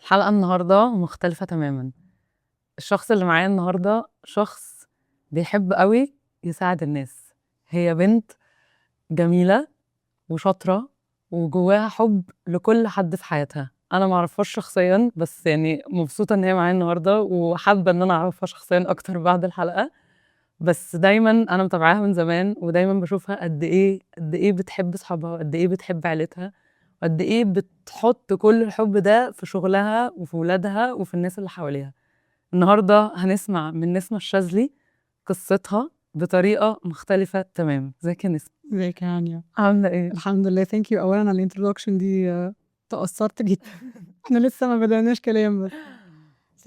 الحلقة النهاردة مختلفة تماما. الشخص اللي معايا النهاردة شخص بيحب قوي يساعد الناس. هي بنت جميلة وشاطرة وجواها حب لكل حد في حياتها. أنا معرفهاش شخصيا، بس يعني مبسوطة إن هي معايا النهاردة وحابة إن أنا أعرفها شخصيا أكتر بعد الحلقة. بس دايما أنا متابعاها من زمان، ودايما بشوفها قد إيه قد إيه بتحب صحابها، وقد إيه بتحب عيلتها، وقد إيه بتحط كل الحب ده في شغلها وفي ولادها وفي الناس اللي حواليها. النهاردة هنسمع من نسمة الشاذلي قصتها بطريقة مختلفة تماما. ازيك يا نسمة؟ ازيك يا هانيا؟ عاملة ايه؟ الحمد لله، thank you. اولا على ال introduction دي، تأثرت جدا. احنا لسه ما بدأناش كلام، بس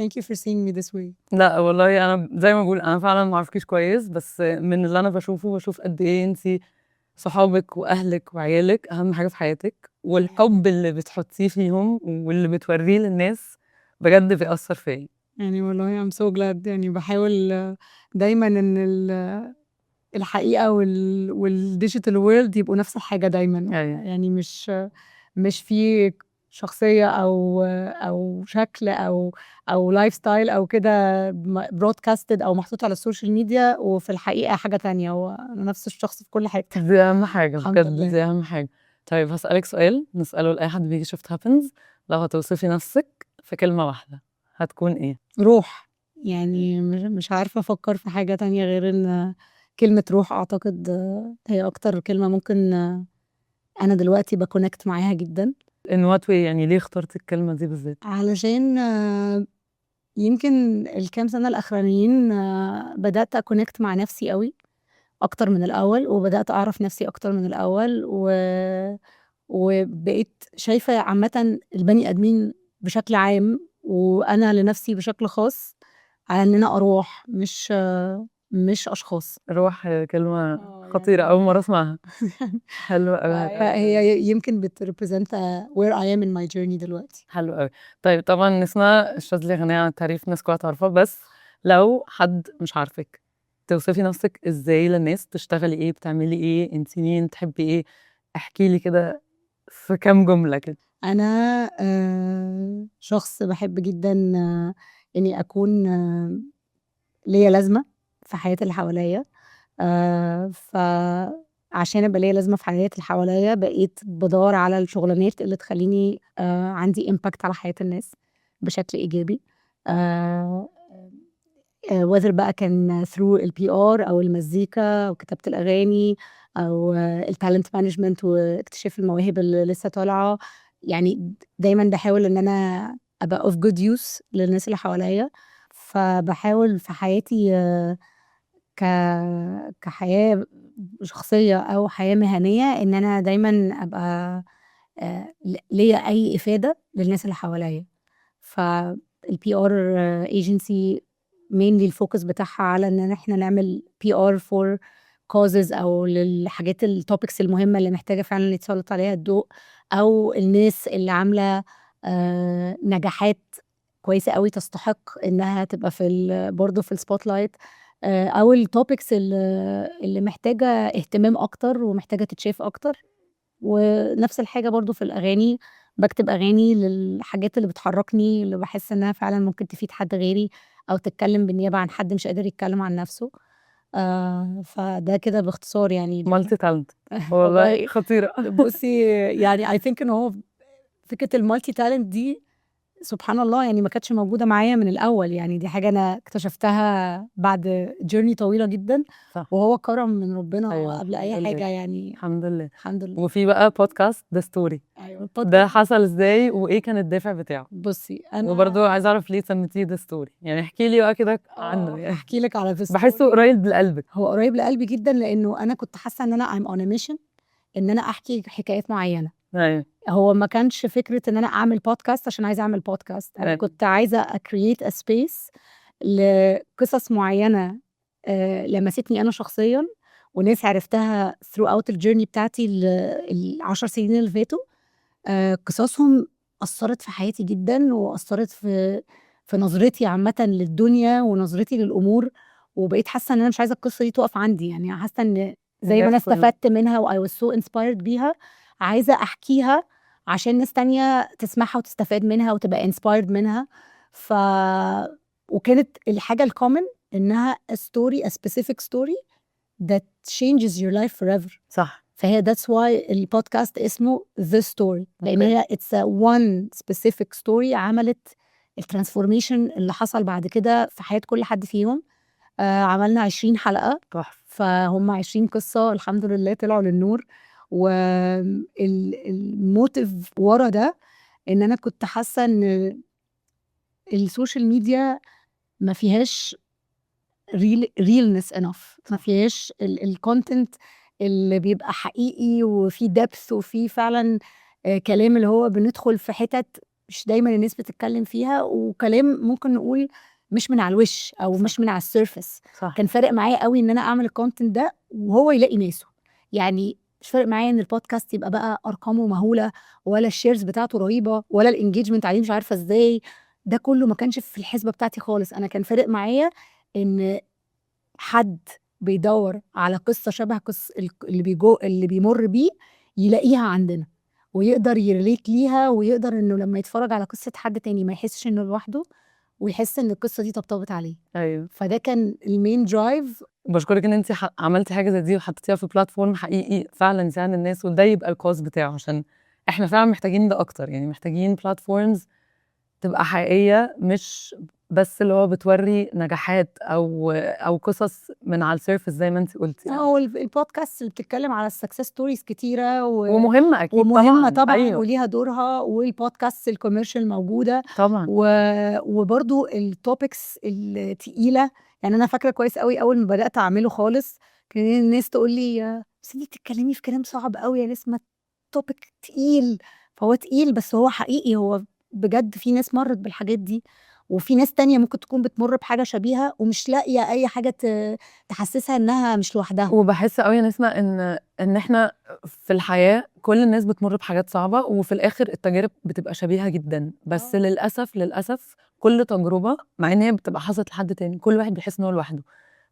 thank you for seeing me this way. لا والله، انا زي ما بقول، انا فعلا ما اعرفكيش كويس، بس من اللي انا بشوفه بشوف قد ايه انتي صحابك واهلك وعيالك اهم حاجة في حياتك، والحب اللي بتحطيه فيهم واللي بتوريه للناس بجد بيأثر فيا. يعني والله I'm so glad. يعني بحاول دايما ان الحقيقة وال digital world يبقوا نفس الحاجة دايما. يعني مش في شخصية أو شكل أو lifestyle أو كده broadcasted أو محطوط على ال social media، وفي الحقيقة حاجة تانية. هو أنا نفس الشخص في كل حتة. دي أهم حاجة. الحمد بجد. لله. دي أهم حاجة. طيب، هسألك سؤال نسأله لأي حد بيجي Shift Happens: لو هتوصفي نفسك في كلمة واحدة هتكون إيه؟ روح. يعني مش عارفة أفكر في حاجة تانية غير إن كلمة روح. أعتقد هي أكتر كلمة ممكن أنا دلوقتي ب connect معاها جدا. In what way؟ يعني ليه اخترتي الكلمة دي بالذات؟ علشان يمكن الكام سنة الأخرانيين بدأت أ connect مع نفسي قوي أكتر من الأول، وبدأت أعرف نفسي أكتر من الأول، وبقيت شايفة عامة البني آدمين بشكل عام وأنا لنفسي بشكل خاص على إننا أرواح، مش أشخاص. روح كلمة خطيرة، أول مرة أسمعها، حلوة أوي. فهي يمكن بت represent where I am in my journey دلوقتي. حلو أوي. طيب، طبعا نسمة الشاذلي غنية عن التعريف، الناس كلها تعرفها، بس لو حد مش عارفك توصفي نفسك ازاي للناس؟ تشتغلي ايه؟ بتعملي ايه؟ انت مين؟ تحبي ايه؟ احكي لي كده في كام جملة كده. أنا شخص بحب جدا إني أكون ليا لازمة في حياة اللي حواليا، فعشان أبقى ليا لازمة في حياة اللي حواليا بقيت بدور على الشغلانات اللي تخليني عندي impact على حياة الناس بشكل إيجابي، whether بقى كان through ال PR أو المزيكا أو كتابة الأغاني أو ال talent management واكتشاف المواهب اللي لسه طالعة. يعني دايما بحاول إن أنا أبقى of good use للناس اللي حواليا. فبحاول في حياتي كحياة شخصية أو حياة مهنية إن أنا دايما أبقى ليا أي إفادة للناس اللي حواليا. فال PR agency mainly ال focus بتاعها على إن احنا نعمل PR for causes أو للحاجات، ال topics المهمة اللي محتاجة فعلا يتسلط عليها الضوء، أو الناس اللي عاملة نجاحات كويسة قوي تستحق إنها تبقى برضه في ال spotlight، أو ال topics اللي محتاجة اهتمام أكتر ومحتاجة تتشاف أكتر. ونفس الحاجة برضو في الأغاني، بكتب أغاني للحاجات اللي بتحركني، اللي بحس إنها فعلا ممكن تفيد حد غيري أو تتكلم بالنيابة عن حد مش قادر يتكلم عن نفسه. فده كده باختصار يعني. multi talent والله، خطيرة. بصي، يعني I think إن هو فكرة ال multi talent دي سبحان الله يعني ما كانتش موجودة معايا من الأول. يعني دي حاجة أنا اكتشفتها بعد journey طويلة جدا. وهو كرم من ربنا قبل أي الحمد لله. حاجة يعني. الحمد لله. الحمد لله. وفي بقى بودكاست The Story. ده حصل ازاي وايه كان الدافع بتاعه؟ بصي، أنا وبرضه عايزه اعرف ليه سميتيه The Story، يعني احكي لي بقى كده عنه يعني. احكي لك على The Story. بحسه قريب لقلبك. هو قريب لقلبي جدا، لانه انا كنت حاسه ان انا I'm on a mission ان انا احكي حكايات معينه. هو ما كانش فكره ان انا اعمل بودكاست عشان عايزه اعمل بودكاست. انا كنت عايزه ا create a space لقصص معينه لمستني انا شخصيا وناس عرفتها throughout ال journey بتاعتي ال10 سنين اللي فاتوا، قصصهم أثرت في حياتي جدا وأثرت في نظرتي عامة للدنيا ونظرتي للأمور، وبقيت حاسة إن أنا مش عايزة القصة دي تقف عندي. يعني حاسة إن زي ما أنا الناس كلها. استفدت منها و I was so inspired بيها، عايزة أحكيها. عشان ناس تانية تسمعها وتستفاد منها وتبقى inspired منها. وكانت الحاجة ال common إنها a story، a specific story that changes your life forever. فهي that's why البودكاست اسمه The Story، لأن هي it's a one specific story عملت ال transformation اللي حصل بعد كده في حياة كل حد فيهم. عملنا 20 حلقة. فهم 20 قصة الحمد لله طلعوا للنور. وال motive ورا ده إن أنا كنت حاسة إن ال social media ما فيهاش realness enough، ما فيهاش ال content اللي بيبقى حقيقي وفيه depth وفيه فعلا كلام اللي هو بندخل في حتت مش دايما الناس بتتكلم فيها، وكلام ممكن نقول مش من على الوش او مش من على ال surface. كان فارق معايا قوي ان انا اعمل ال content ده وهو يلاقي ناسه. يعني مش فارق معايا ان البودكاست يبقى بقى ارقامه مهولة ولا ال shares بتاعته رهيبة ولا ال engagement عليه مش عارفه ازاي، ده كله ما كانش في الحسبة بتاعتي خالص. انا كان فارق معايا ان حد بيدور على قصة شبه قصة اللي بيمر بيه يلاقيها عندنا ويقدر ي relate ليها، ويقدر انه لما يتفرج على قصة حد تاني ما يحسش انه لوحده، ويحس ان القصة دي طبطبت عليه. فده كان ال main drive. بشكرك ان انت عملتي حاجة زي دي وحطيتيها في platform حقيقي فعلا يساعد الناس، وده يبقى ال cause بتاعه، عشان احنا فعلا محتاجين ده اكتر. يعني محتاجين platforms تبقى حقيقية، مش بس اللي هو بتوري نجاحات او قصص من على ال surface زي ما انت قلتي. يعني. هو البودكاست اللي بتتكلم على ال success stories كتيرة ومهمة اكيد. ومهمة طبعا. وليها دورها، وال podcast ال commercial موجودة وبرضو ال topics التقيله. يعني انا فاكره كويس قوي اول ما بدات اعمله خالص كان الناس تقول لي بس انتي بتتكلمي في كلام صعب قوي يا نسمه، topic تقيل. فهو تقيل بس هو حقيقي، هو بجد في ناس مرت بالحاجات دي، وفي ناس تانية ممكن تكون بتمر بحاجة شبيهة ومش لاقية أي حاجة تحسسها إنها مش لوحدها. وبحس قوي يا نسمة إن إحنا في الحياة كل الناس بتمر بحاجات صعبة، وفي الآخر التجارب بتبقى شبيهة جدا، بس للأسف كل تجربة مع إن هي بتبقى حصلت لحد تاني، كل واحد بيحس إن هو لوحده.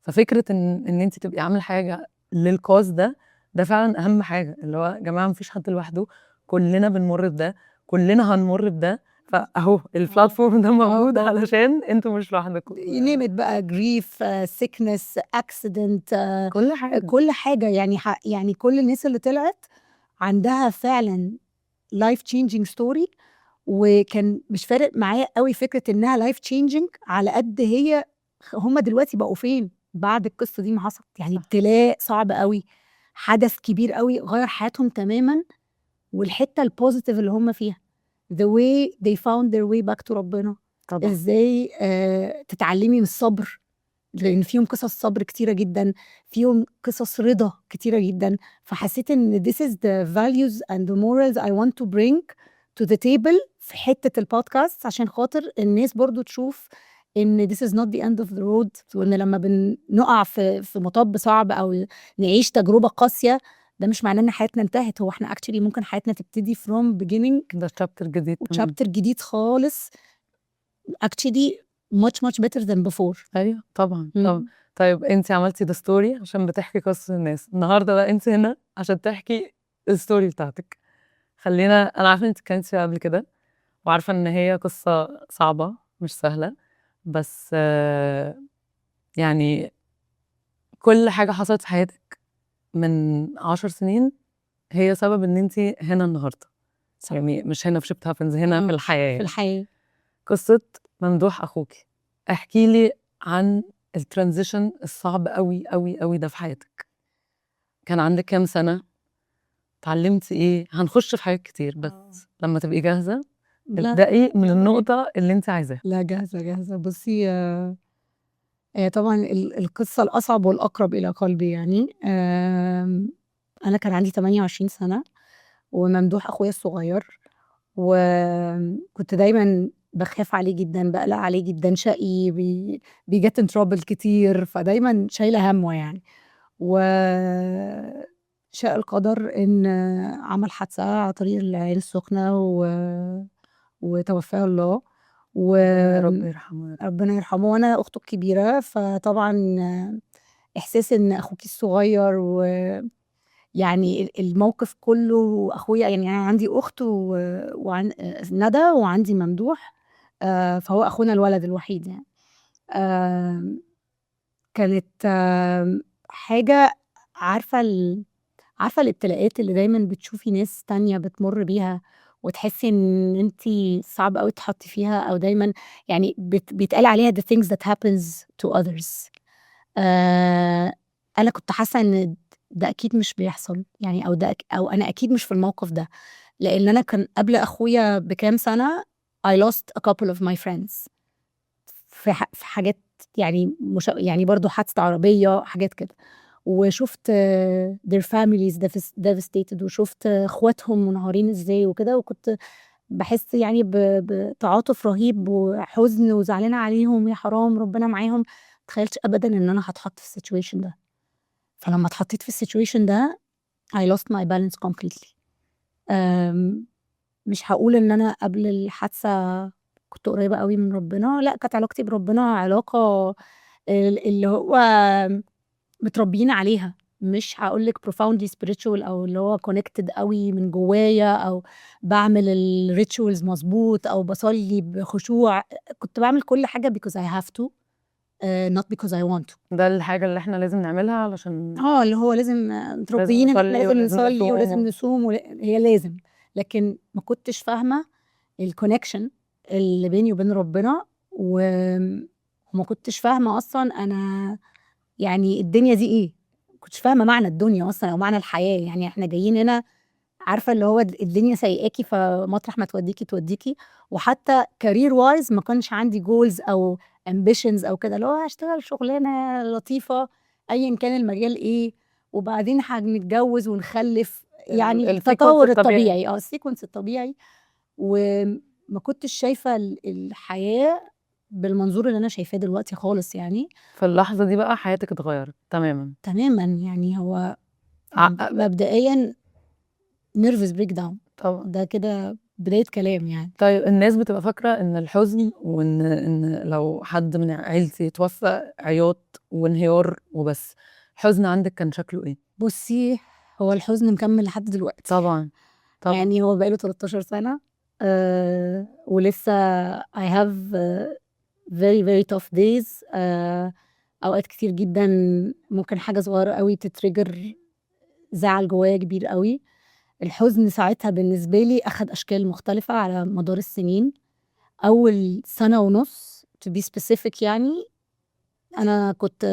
ففكرة إن أنت تبقي عاملة حاجة لل cause ده فعلا أهم حاجة، اللي هو يا جماعة مفيش حد لوحده، كلنا بنمر بده، كلنا هنمر بده، فأهو ال platform ده موجود علشان انتوا مش لوحدكم. name it بقى grief، sickness، accident، كل حاجة. كل حاجة. يعني كل الناس اللي طلعت عندها فعلا life changing story، وكان مش فارق معايا قوي فكرة إنها life changing على قد هي هما دلوقتي بقوا فين بعد القصة دي ما حصلت. ابتلاء صعب قوي، حدث كبير قوي غير حياتهم تماما، والحتة ال positive اللي هم فيها the way they found their way back to ربنا. ازاي تتعلمي من الصبر، لان فيهم قصص صبر كتيرة جدا، فيهم قصص رضا كتيرة جدا. فحسيت ان this is the values and the morals I want to bring to the table في حتة البودكاست، عشان خاطر الناس برضو تشوف ان this is not the end of the road، وان لما بنقع في مطب صعب او نعيش تجربة قاسية ده مش معناه ان حياتنا انتهت. هو احنا actually ممكن حياتنا تبتدي from beginning، ده chapter جديد. و chapter جديد خالص actually much much better than before. ايوه طبعا. طبعا. طيب انت عملتي the story عشان بتحكي قصص الناس، النهارده بقى انت هنا عشان تحكي ال story بتاعتك. انا عارفه ان انت اتكلمتي فيها قبل كده، وعارفه ان هي قصة صعبة مش سهلة، بس كل حاجة حصلت في حياتك من 10 سنين هي سبب ان انت هنا النهارده. يعني مش هنا في Shift Happens، هنا في الحياة. في الحياة. قصة ممدوح أخوكي، احكي لي عن ال transition الصعب قوي قوي قوي ده في حياتك. كان عندك كام سنة؟ اتعلمتي ايه؟ هنخش في حاجات كتير، بس لما تبقي جاهزة لا. ابدأي من النقطة اللي انت عايزاها. لا جاهزة جاهزة. بصي، طبعا القصة الأصعب والأقرب إلى قلبي يعني. أنا كان عندي 28 سنة وممدوح أخويا الصغير، وكنت دايما بخاف عليه جدا، بقلق عليه جدا، شقي، بي get in trouble كتير، فدايما شايلة همه يعني. وشاء القدر إن عمل حادثة على طريق العين السخنة وتوفاه الله. ربنا يرحمه. ربنا يرحمه. وأنا أخته الكبيرة، فطبعا إحساس إن أخوك الصغير و يعني الموقف كله، اخويا، يعني انا عندي اخت وعن ندى وعندي ممدوح، فهو اخونا الولد الوحيد يعني. كانت حاجة، عارفة الابتلاءات اللي دايما بتشوفي ناس تانية بتمر بيها وتحسي ان انتي صعب قوي تحطي فيها، او دايما يعني بيتقال عليها the things that happens to others. انا كنت حاسة ان ده اكيد مش بيحصل يعني، او ده او انا اكيد مش في الموقف ده، لان انا كان قبل اخويا بكام سنة I lost a couple of my friends في حاجات يعني، مش يعني برضو حادثة عربية، حاجات كده، وشفت their families devastated، وشفت اخواتهم منهارين ازاي وكده، وكنت بحس يعني بتعاطف رهيب وحزن وزعلانة عليهم، يا حرام ربنا معاهم. متخيلتش ابدا ان انا هتحط في ال situation ده. فلما اتحطيت في ال situation ده I lost my balance completely. مش هقول ان انا قبل الحادثة كنت قريبة قوي من ربنا، لا، كانت علاقتي بربنا علاقة اللي هو متربيين عليها، مش هقول لك profoundly spiritual او اللي هو connected قوي من جوايا او بعمل ال rituals مظبوط او بصلي بخشوع. كنت بعمل كل حاجة because I have to، not because I want to. ده الحاجة اللي احنا لازم نعملها علشان اه، اللي هو لازم متربيين ان احنا نصلي لازم ولازم نصلي نصوم. ولازم نصوم هي لازم، لكن ما كنتش فاهمة ال connection اللي بيني وبين ربنا، وما كنتش فاهمة أصلا أنا يعني الدنيا دي إيه، ما كنتش فاهمة معنى الدنيا أصلا أو معنى الحياة. يعني إحنا جايين هنا، عارفة اللي هو الدنيا سايقاكي فمطرح ما توديكي توديكي. وحتى career wise ما كانش عندي goals أو ambitions أو كده، اللي هو هشتغل شغلانة لطيفة أيا كان المجال إيه، وبعدين هنتجوز ونخلف، يعني ال sequence التطور الطبيعي. الطبيعي، ال sequence الطبيعي. وما كنتش شايفة الحياة بالمنظور اللي أنا شايفاه دلوقتي خالص يعني. في اللحظة دي بقى حياتك اتغيرت تماما. تماما، يعني هو مبدئيا nervous breakdown. ده كده بداية كلام يعني. طيب الناس بتبقى فاكرة إن الحزن وإن لو حد من عيلتي توفى عياط وانهيار وبس. الحزن عندك كان شكله إيه؟ بصي، هو الحزن مكمل لحد دلوقتي. طبعاً. يعني هو بقاله 13 سنة، ولسه I have very very tough days. أوقات كتير جداً ممكن حاجة صغيرة قوي ت trigger زعل جوايا كبير قوي. الحزن ساعتها بالنسبة لي أخد أشكال مختلفة على مدار السنين. أول سنة ونص to be specific يعني أنا كنت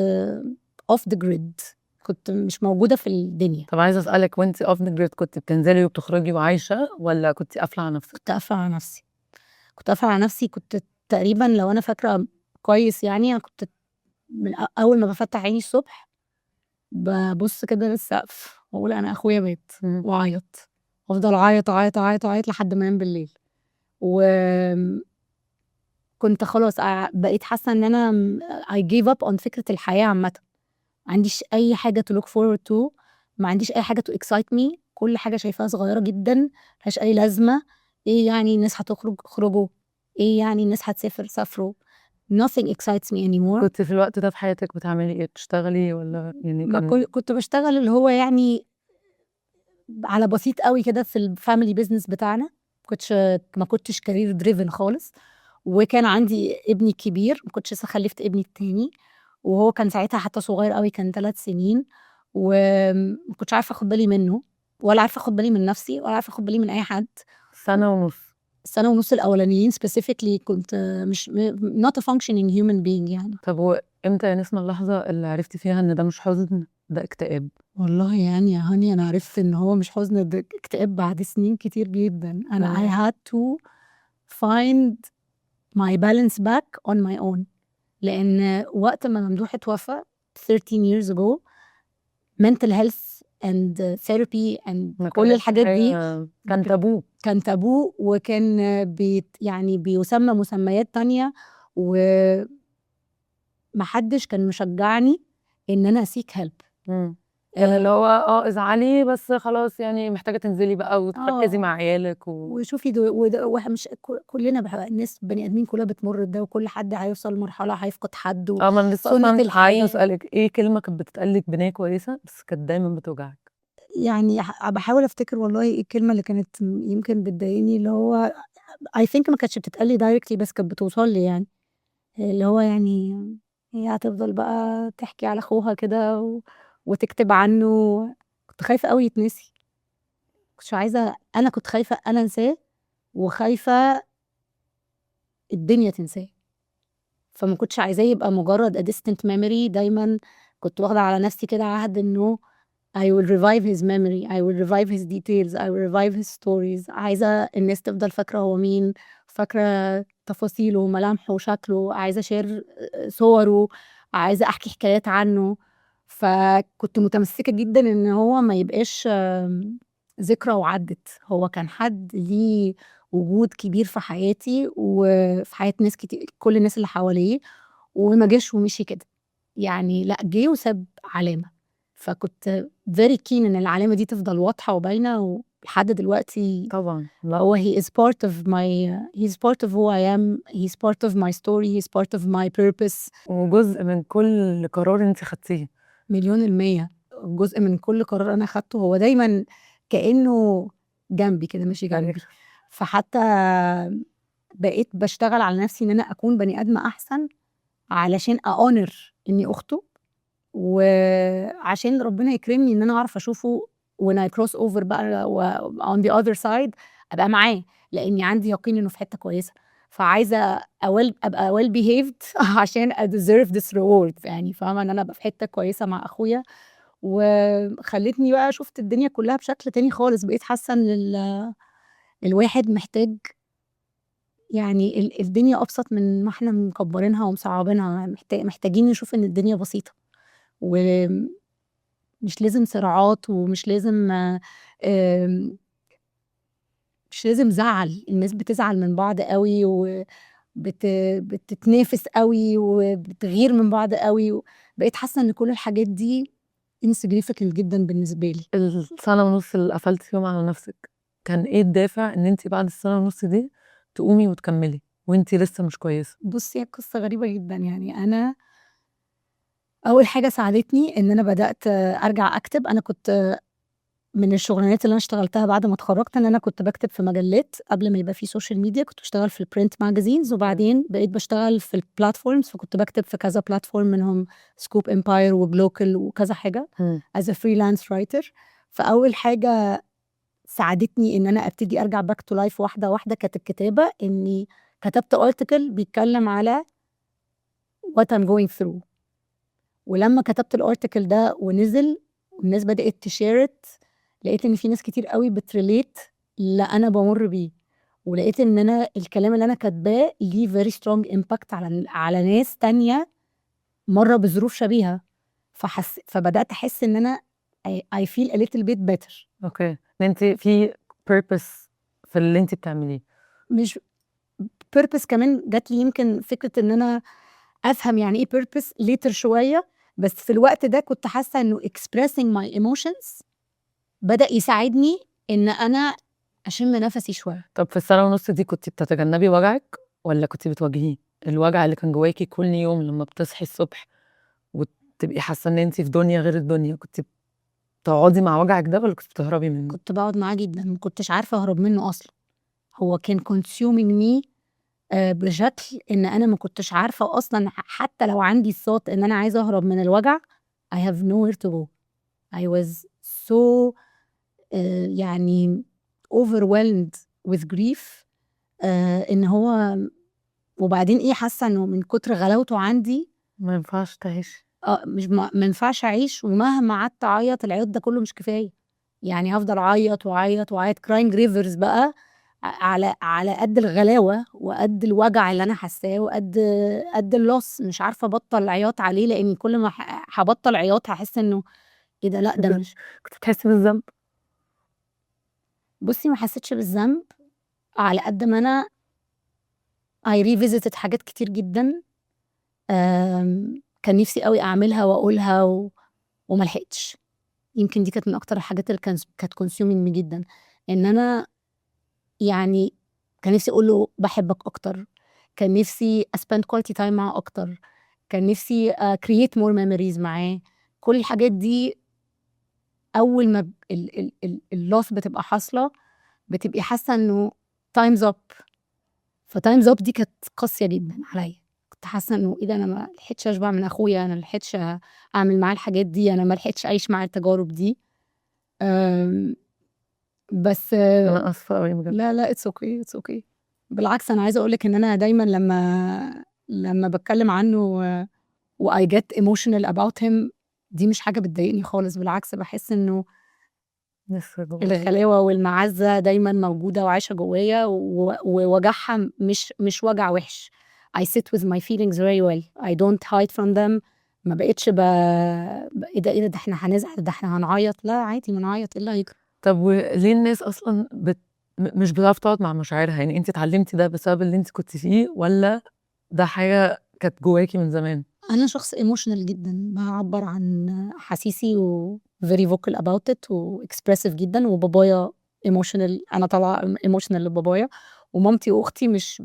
off the grid، كنت مش موجودة في الدنيا. طب عايزة أسألك، وأنتِ off the grid كنت بتنزلي وبتخرجي وعايشة ولا كنت قافلة على نفسك؟ كنت قافلة على نفسي، كنت قافلة على نفسي. كنت تقريبا لو أنا فاكرة كويس يعني أنا كنت من أول ما بفتح عيني الصبح ببص كده للسقف وأقول أنا أخويا مات، وأعيط، وأفضل أعيط أعيط أعيط أعيط لحد ما أنام بالليل. و كنت خلاص بقيت حاسة إن أنا I gave up on فكرة الحياة عامة. ما عنديش أي حاجة to look forward to، ما عنديش أي حاجة to excite me، كل حاجة شايفاها صغيرة جدا ملهاش أي لازمة. إيه يعني الناس هتخرج؟ اخرجوا. إيه يعني الناس هتسافر؟ سافروا. Nothing excites me anymore. كنت في الوقت ده في حياتك بتعملي إيه؟ بتشتغلي ولا يعني ما كان كنت بشتغل اللي هو يعني على بسيط قوي كده في ال family business بتاعنا. ما كنتش career driven خالص، وكان عندي ابني الكبير، ما كنتش لسه خلفت ابني التاني، وهو كان ساعتها حتى صغير قوي، كان 3 سنين، وما كنتش عارفة اخد بالي منه، ولا عارفة اخد بالي من نفسي، ولا عارفة اخد بالي من اي حد. سنة ونص. سنة ونص الأولانيين specifically كنت مش not a functioning human being يعني. طب وإمتى يا نسمة اللحظة اللي عرفتي فيها إن ده مش حزن، ده اكتئاب؟ والله يعني يا هاني أنا عرفت إن هو مش حزن، ده اكتئاب بعد سنين كتير جدا. أنا I had to find my balance back on my own، لأن وقت ما ممدوح اتوفى 13 years ago mental health and therapy and ما كل كانتش الحاجات دي حاجة، كان تابو. كان تابو، وكان بيت يعني بيسمى مسميات تانية، ومحدش كان مشجعني إن أنا seek help. كان اللي هو ازعلي بس خلاص، يعني محتاجة تنزلي بقى وتركزي مع عيالك وشوفي دو وده مش كلنا الناس بني آدمين كلها بتمر بده، وكل حد هيوصل لمرحلة هيفقد حد و ما أنا لسه سنة أصلاً الحياة. عايزة أسألك إيه كلمة كانت بتتقال لك بنية كويسة بس كانت دايماً بتوجعك؟ يعني باحاول أفتكر والله إيه الكلمة اللي كانت يمكن بتضايقني، اللي هو I think ما كانتش بتتقال لي directly بس كانت بتوصل لي يعني، اللي هو يعني هي هتفضل بقى تحكي على أخوها كده وتكتب عنه. كنت خايفة أوي يتنسي، ما كنتش عايزة، أنا كنت خايفة أنا أنساه وخايفة الدنيا تنساه، فما كنتش عايزاه يبقى مجرد a distant memory. دايما كنت واخدة على نفسي كده عهد إنه I will revive his memory، I will revive his details، I will revive his stories. عايزة الناس تفضل فاكرة هو مين، فاكرة تفاصيله، ملامحه، شكله، عايزة أ share صوره، عايزة أحكي حكايات عنه. فكنت متمسكة جدا إن هو ما يبقاش ذكرى وعدت. هو كان حد ليه وجود كبير في حياتي وفي حياة ناس كتير، كل الناس اللي حواليه، وما جاش ومشي كده يعني، لا جه وساب علامة. فكنت very keen إن العلامة دي تفضل واضحة وباينة ولحد دلوقتي. طبعا، لا. هو he is part of my he's part of who I am، he's part of my story، he's part of my purpose. وجزء من كل قرار انت خدتيه. مليون المية، جزء من كل قرار أنا خدته، هو دايما كأنه جنبي كده، ماشي جنبي. فحتى بقيت بشتغل على نفسي إن أنا أكون بني آدمة أحسن علشان أ honor إني أخته، وعشان ربنا يكرمني إن أنا أعرف أشوفه when I cross over بقى و on the other side أبقى معاه، لإني عندي يقين إنه في حتة كويسة. فعايزة أبقى well behaved عشان I deserve this reward، يعني فاهمة، إن أنا أبقى في حتة كويسة مع أخويا. وخلتني بقى شفت الدنيا كلها بشكل تاني خالص. بقيت حاسة إن الواحد محتاج يعني الدنيا أبسط من ما إحنا مكبرينها ومصعبينها، محتاجين نشوف إن الدنيا بسيطة ومش لازم صراعات ومش لازم مش لازم زعل. الناس بتزعل من بعض أوي بتتنافس أوي وبتغير من بعض أوي. بقيت حاسة إن كل الحاجات دي insignificant جدا بالنسبة لي. السنة ونص اللي قفلتي فيهم على نفسك، كان ايه الدافع ان انت بعد السنة ونص دي تقومي وتكملي وانت لسه مش كويسة؟ بصي، هي قصة غريبة جدا. يعني أنا أول حاجة ساعدتني إن أنا بدأت أرجع أكتب. أنا كنت من الشغلانات اللي أنا اشتغلتها بعد ما اتخرجت إن أنا كنت بكتب في مجلات قبل ما يبقى في social media. كنت بشتغل في ال print magazines، وبعدين بقيت بشتغل في ال platforms، فكنت بكتب في كذا platform منهم Scoop Empire و Glocal وكذا حاجة as a freelance writer. فأول حاجة ساعدتني إن أنا أبتدي أرجع back to life واحدة واحدة كانت الكتابة، إني كتبت article بيتكلم على what I'm going through. ولما كتبت ال article ده ونزل والناس بدأت ت share، لقيت إن في ناس كتير قوي بت relate اللي أنا بمر بيه، ولقيت إن أنا الكلام اللي أنا كاتباه ليه very strong impact على ناس تانية مرة بظروف شبيهة. فبدأت أحس إن أنا I feel a little bit better. okay، ان انت في purpose في اللي انت بتعمليه. مش purpose، كمان جات لي يمكن فكرة إن أنا أفهم يعني إيه purpose later شوية، بس في الوقت ده كنت حاسة إنه expressing my emotions بدأ يساعدني إن أنا أشم نفسي شوية. طب في السنة ونص دي كنتِ بتتجنبي وجعِك والّا كنتِ بتواجهيه؟ الوجع اللي كان جواكِ كل يوم لمّا بتصحي الصبح وتبقي حاسة إن أنتِ في دنيا غير الدنيا، كنتِ بتقعدي مع وجعِك ده والّا كنتِ بتهربي منه؟ كنت باقعد معاه جدًا، ما كنتش عارفة أهرب منه أصلًا. هو كان consuming me بشكل إن أنا ما كنتش عارفة أصلًا، حتى لو عندي الثought إن أنا عايزة أهرب من الوجع، I have nowhere to go. I was so يعني overwhelmed with grief إن هو وبعدين إيه، حاسة إنه من كتر غلاوته عندي ما ينفعش تعيشي. آه، مش ما ينفعش أعيش، ومهما قعدت أعيط العياط ده كله مش كفاية. يعني هافضل أعيط وأعيط وأعيط crying rivers بقى على قد الغلاوة وقد الوجع اللي أنا حاساه وقد قد ال loss، مش عارفة أبطل عياط عليه، لإني كل ما هابطل عياط هاحس إنه إيه ده، لأ ده مش كنتِ بتحسي بالذنب؟ بُصّي، ما حسيتش بالذنب على قد ما أنا I revisited حاجات كتير جدًا كان نفسي أوي أعملها وأقولها وما لحقتش. يمكن دي كانت من أكتر الحاجات اللي كانت consuming me جدًا، إن أنا يعني كان نفسي أقول له باحبك أكتر، كان نفسي أ spend quality time معاه أكتر، كان نفسي أ create more memories معاه. كل الحاجات دي أول ما ال loss بتبقى حاصلة، بتبقي حاسة إنه time's up. ف time's up دي كانت قاسية جدا عليا. كنت حاسة إنه إيه ده، أنا ما لحقتش أشبع من أخويا، أنا ما لحقتش أعمل معاه الحاجات دي، أنا ما لحقتش أعيش معاه التجارب دي. بس أنا آسفة أوي بجد. لا لا، it's okay، it's okay. بالعكس، أنا عايزة أقول لك إن أنا دايما لما بتكلم عنه و I get emotional about him، دي مش حاجة بتضايقني خالص. بالعكس، بحس إنه لسه جواك. الغلاوة والمعزة دايما موجودة وعايشة جوايا، ووجعها مش وجع وحش. I sit with my feelings very well، I don't hide from them. ما بقتش ايه ده، ايه ده، ده احنا هنزعل، ده احنا هنعيط. لا عادي، ما نعيط، ايه اللي هيجرى؟ طب وليه الناس اصلا مش بتعرف تقعد مع مشاعرها؟ يعني انت اتعلمتي ده بسبب اللي انت كنت فيه ولا ده حاجة كانت جواكي من زمان؟ أنا شخص emotional جدا، بعبر عن أحاسيسي و very vocal about it و expressive جدا. وبابايا emotional، أنا طالعة emotional لبابايا. ومامتي وأختي مش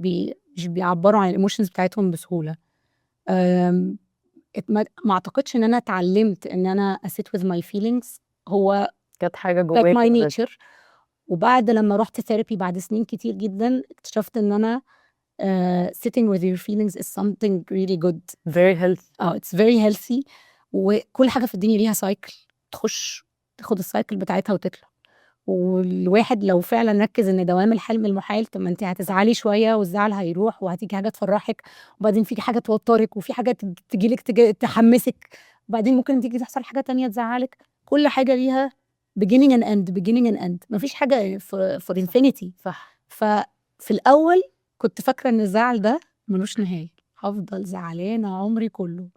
بيعبروا عن ال emotions بتاعتهم بسهولة. ما أعتقدش إن أنا اتعلمت إن أنا sit with my feelings. هو كانت حاجة كانت جواكي my already. nature. وبعد لما رحت therapy بعد سنين كتير جدا، اكتشفت إن أنا sitting with your feelings is something really good. very healthy. اه، it's very healthy. وكل حاجة في الدنيا ليها cycle، تخش تاخد ال cycle بتاعتها وتطلع. والواحد لو فعلا ركز ان دوام الحال من المحال، طب ما انت هتزعلي شويه والزعل هيروح، وهتيجي حاجه تفرحك، وبعدين في حاجه توترك، وفي حاجه تجيلك تحمسك، وبعدين ممكن تيجي تحصل حاجه تانية تزعلك. كل حاجه ليها beginning and end، beginning and end. مفيش حاجه for infinity. ففي الاول كنت فاكره ان الزعل ده ملوش نهايه، هفضل زعلانه عمري كله.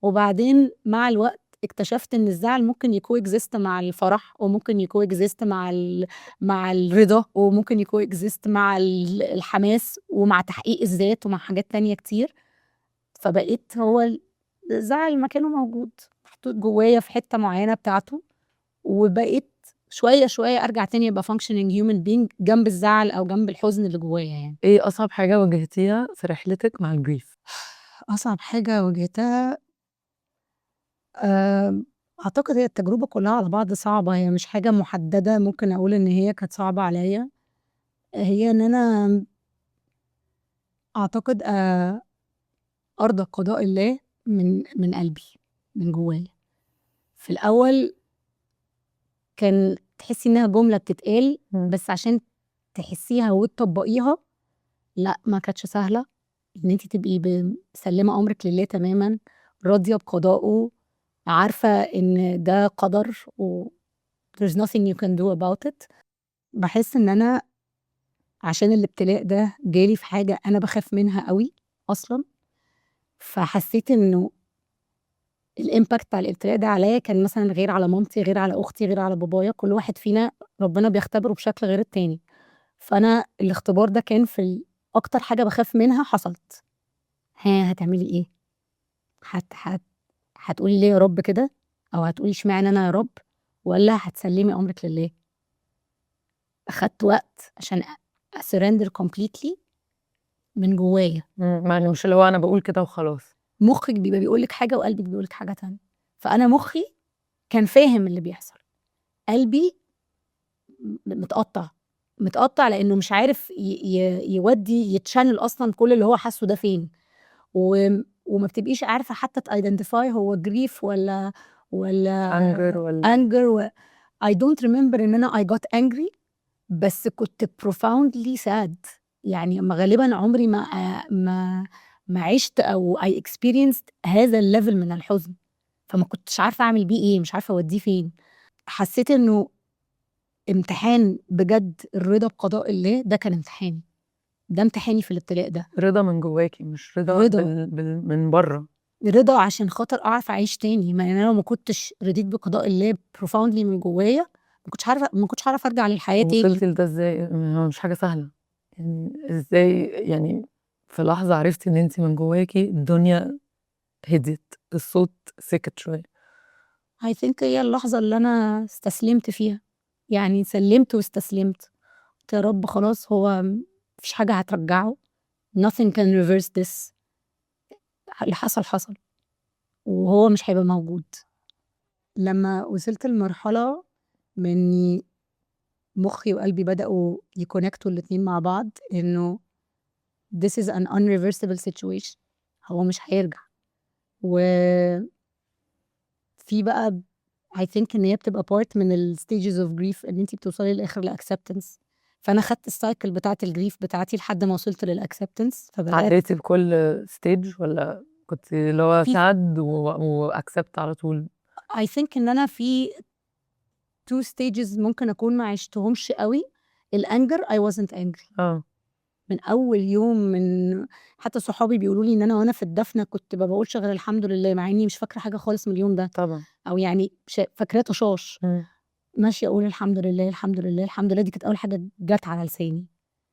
وبعدين مع الوقت اكتشفت ان الزعل ممكن ي coexist مع الفرح، وممكن ي coexist مع الرضا، وممكن ي coexist مع الحماس ومع تحقيق الذات ومع حاجات تانية كتير. فبقيت هو الزعل مكانه موجود، محطوط جوايا في حتة معينة بتاعته، وبقيت شوية شوية أرجع تاني أبقى functioning human being جنب الزعل أو جنب الحزن اللي جوايا يعني. ايه اصعب حاجة واجهتيها في رحلتك مع ال grief؟ أصعب حاجة واجهتها، أعتقد هي التجربة كلها على بعض صعبة، هي مش حاجة محددة ممكن أقول إن هي كانت صعبة عليا. هي إن أنا أعتقد أرضى بقضاء الله من قلبي، من جوايا. في الأول كان تحسي إنها جملة بتتقال، بس عشان تحسيها وتطبقيها لا، ما كانتش سهلة. إن انت تبقي مسلمة أمرك لله تماما، راضية بقضائه، عارفة إن ده قدر و there's nothing you can do about it. بحس إن أنا عشان الابتلاء ده جالي في حاجة أنا بخاف منها قوي أصلا، فحسيت إنه ال impact بتاع الابتلاء ده عليا كان مثلا غير على مامتي، غير على أختي، غير على بابايا. كل واحد فينا ربنا بيختبره بشكل غير التاني. فأنا الاختبار ده كان في أكتر حاجة بخاف منها حصلت. ها، هتعملي إيه؟ هت هت هتقولي ليه يا رب كده؟ أو هتقولي اشمعنى أنا يا رب؟ ولا هتسلمي أمرك لله؟ أخدت وقت عشان أ surrender completely من جوايا. يعني مش اللي هو أنا بقول كده وخلاص. مخك بيبقى بيقول لك حاجة وقلبك بيقول لك حاجة تانية. فأنا مخي كان فاهم اللي بيحصل، قلبي متقطع متقطع، لأنه مش عارف يودي ي channel أصلا كل اللي هو حاسه ده فين. وما بتبقيش عارفة حتى ت identify هو grief ولا anger ولا anger. I don't remember إن أنا I got angry، بس كنت profoundly sad. يعني ما غالبا عمري ما عشت أو I experienced هذا ال level من الحزن، فما كنتش عارفة أعمل بيه إيه، مش عارفة أوديه فين. حسيت إنه امتحان بجد، الرضا بقضاء الله ده كان امتحاني، ده امتحاني في الابتلاء ده. رضا من جواكي، مش رضا رضا. من بره. رضا عشان خاطر أعرف أعيش تاني. ما أنا لو ما كنتش رضيت بقضاء الله profoundly من جوايا، ما كنتش عارفة أرجع للحياة تاني. وصلتي لده ازاي؟ هو مش حاجة سهلة يعني. ازاي يعني في لحظة عرفتي ان انت من جواكي الدنيا هديت، الصوت سكت شوية؟ I think هي اللحظة اللي أنا استسلمت فيها، يعني سلمت واستسلمت. قلت يا رب خلاص، هو مفيش حاجة هترجعه، nothing can reverse this، اللي حصل حصل وهو مش هيبقى موجود. لما وصلت لمرحلة مني مخي وقلبي بدأوا ي connect وا الاتنين مع بعض، إنه this is an unreversible situation، هو مش هيرجع. و في بقى I think إن هي بتبقى part من ال stages of grief، إن انتي بتوصلي للآخر ل acceptance. فأنا خدت ال cycle بتاعت ال grief بتاعتي لحد ما وصلت لل acceptance. فبدأت عديتي بكل stage ولا كنت اللي هو في sad و accept على طول؟ I think إن أنا في two stages ممكن أكون ما عشتهمش قوي. ال anger، I wasn't angry. من أول يوم، من حتى صحابي بيقولوا لي إن أنا وأنا في الدفنة كنت ما بقولش غير الحمد لله، مع إني مش فاكرة حاجة خالص من اليوم ده. أو يعني فاكراه طشاش. ماشية أقول الحمد لله، الحمد لله، الحمد لله. دي كانت أول حاجة جت على لساني.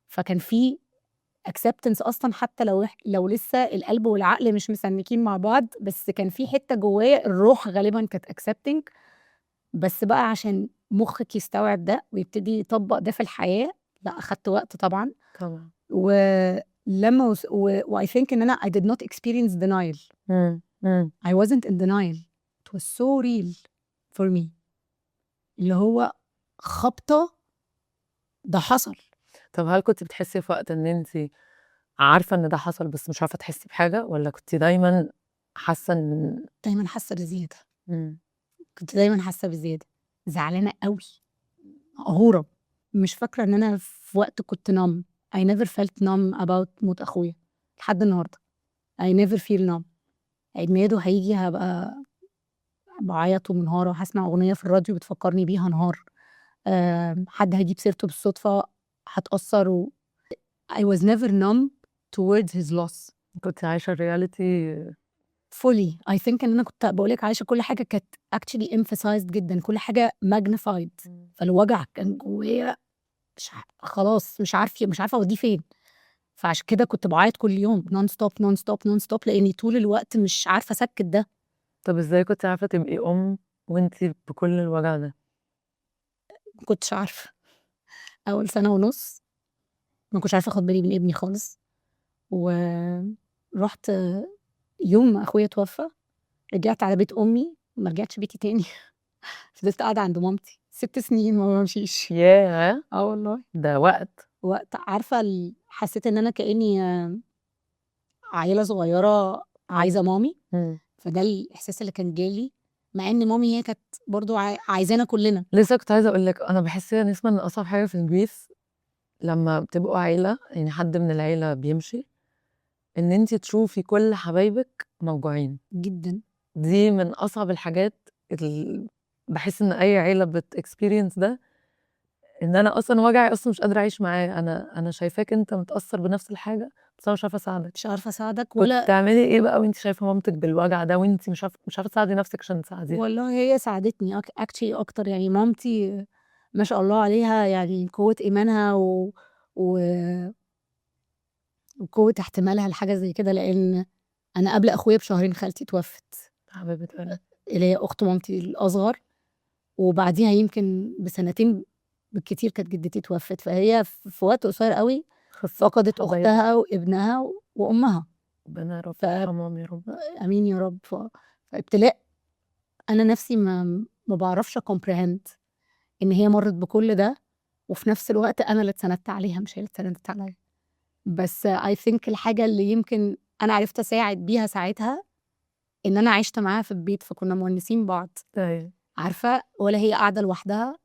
فكان في acceptance أصلا، حتى لو لسه القلب والعقل مش مسنكين مع بعض، بس كان في حتة جوايا الروح غالبا كانت accepting. بس بقى عشان مخك يستوعب ده ويبتدي يطبق ده في الحياة، لا، أخدت وقت طبعا. ولما وس... و... و I think إن أنا I did not experience denial. مم. I wasn't in denial، it was so real for me، اللي هو خبطة ده حصل. طب هل كنت بتحسي في وقت ان انت عارفة ان ده حصل بس مش عارفة تحسي بحاجة، ولا كنت دايما حاسة ان دايما حاسة بزيادة. كنت دايما حاسة بزيادة، زعلانة قوي، مقهورة. مش فاكرة ان انا في وقت كنت numb. I never felt numb about موت اخويا لحد النهاردة. I never feel numb. عيد ميلاده هيجي هبقى بعيط ومنهارة، هسمع أغنية في الراديو بتفكرني بيها هنهار، حد هيجيب سيرته بالصدفة هتأثر I was never numb towards his loss. كنت عايشة ال reality. fully. I think ان انا كنت بقولك عايشة كل حاجة كانت actually emphasized جدا، كل حاجة magnified. فالوجع كان جوايا مش خلاص مش عارفة اوديه فين. فعشان كده كنت بعيط كل يوم non stop، non stop، non stop، لاني طول الوقت مش عارفة اسكت ده. طب ازاي كنت عارفة تبقي أم وانتي بكل الوجع ده؟ ما كنتش عارفة. أول سنة ونص ما كنتش عارفة أخد بالي من ابني خالص. ورحت يوم ما أخويا توفى رجعت على بيت أمي، ما رجعتش بيتي تاني. فضلت قاعدة عند مامتي 6 سنين ما بمشيش. ياه! اه والله. ده وقت. وقت، عارفة حسيت إن أنا كأني عيلة صغيرة عايزة مامي. فده الإحساس اللي كان جالي، مع إن مامي هي كانت برضو عايزانا كلنا. لسه كنت عايزة أقول لك، أنا بحس يا نسمة إن أصعب حاجة في ال grief لما بتبقوا عيلة، يعني حد من العيلة بيمشي، إن أنتي تشوفي كل حبايبك موجوعين. جدا. دي من أصعب الحاجات اللي بحس إن أي عيلة بت experience ده، إن أنا أصلا وجعي أصلا مش قادرة أعيش معاه، أنا شايفاك أنت متأثر بنفس الحاجة بس أنا مش عارفة أساعدك. مش عارفة أساعدك. كنت ولا بتعملي إيه بقى وأنتِ شايفة مامتك بالوجع ده وأنتِ مش عارفة تساعدي نفسك عشان تساعديها؟ والله هي ساعدتني actually أكتر. يعني مامتي ما شاء الله عليها، يعني قوة إيمانها وقوة احتمالها لحاجة زي كده، لأن أنا قبل أخويا بشهرين خالتي توفت. حبيبة قلبي. اللي هي أخت مامتي الأصغر، وبعديها يمكن بسنتين بالكتير كانت جدتي توفت. فهي في وقت قصير قوي فقدت حبايبها. أختها وابنها وأمها. ربنا يا رب يرحمهم يا رب. آمين يا رب. فابتلاء أنا نفسي ما بعرفش comprehend إن هي مرت بكل ده، وفي نفس الوقت أنا اللي اتسندت عليها مش هي اللي اتسندت عليا. بس I think الحاجة اللي يمكن أنا عرفت أساعد بيها ساعتها إن أنا عشت معاها في البيت، فكنا مونسين بعض. عارفة، ولا هي قاعدة لوحدها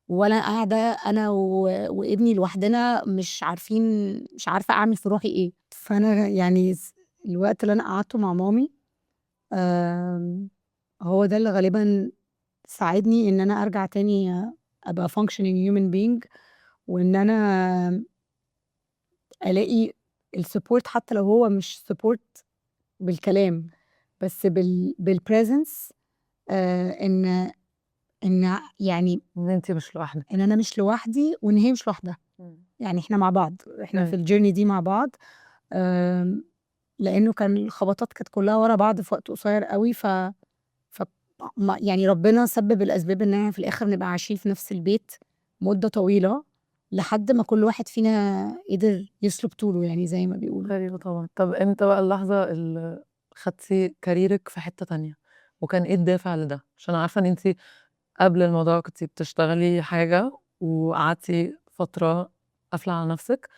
ولا قاعدة أنا وابني لوحدنا مش عارفين، مش عارفة أعمل في روحي إيه. فأنا يعني الوقت اللي أنا قعدته مع مامي هو ده اللي غالبا ساعدني إن أنا أرجع تاني أبقى functioning human being، وإن أنا ألاقي ال support، حتى لو هو مش support بالكلام بس بال presence، ان يعني ان انت مش لوحدك. ان انا مش لوحدي وان هي مش لوحدها. يعني احنا مع بعض، احنا في ال journey دي مع بعض. لانه كان الخبطات كانت كلها ورا بعض في وقت قصير قوي، ف يعني ربنا سبب الاسباب ان احنا في الاخر نبقى عايشين في نفس البيت مده طويله لحد ما كل واحد فينا قدر يصلب طوله، يعني زي ما بيقولوا. ايوه طبعا. طب امتى بقى اللحظه اللي خدتي كاريرك في حته تانية، وكان ايه الدافع لده؟ عشان عارفه ان انت قبل الموضوع كنتِ بتشتغلي حاجة وقعدتِ فترة قافلة على نفسِك،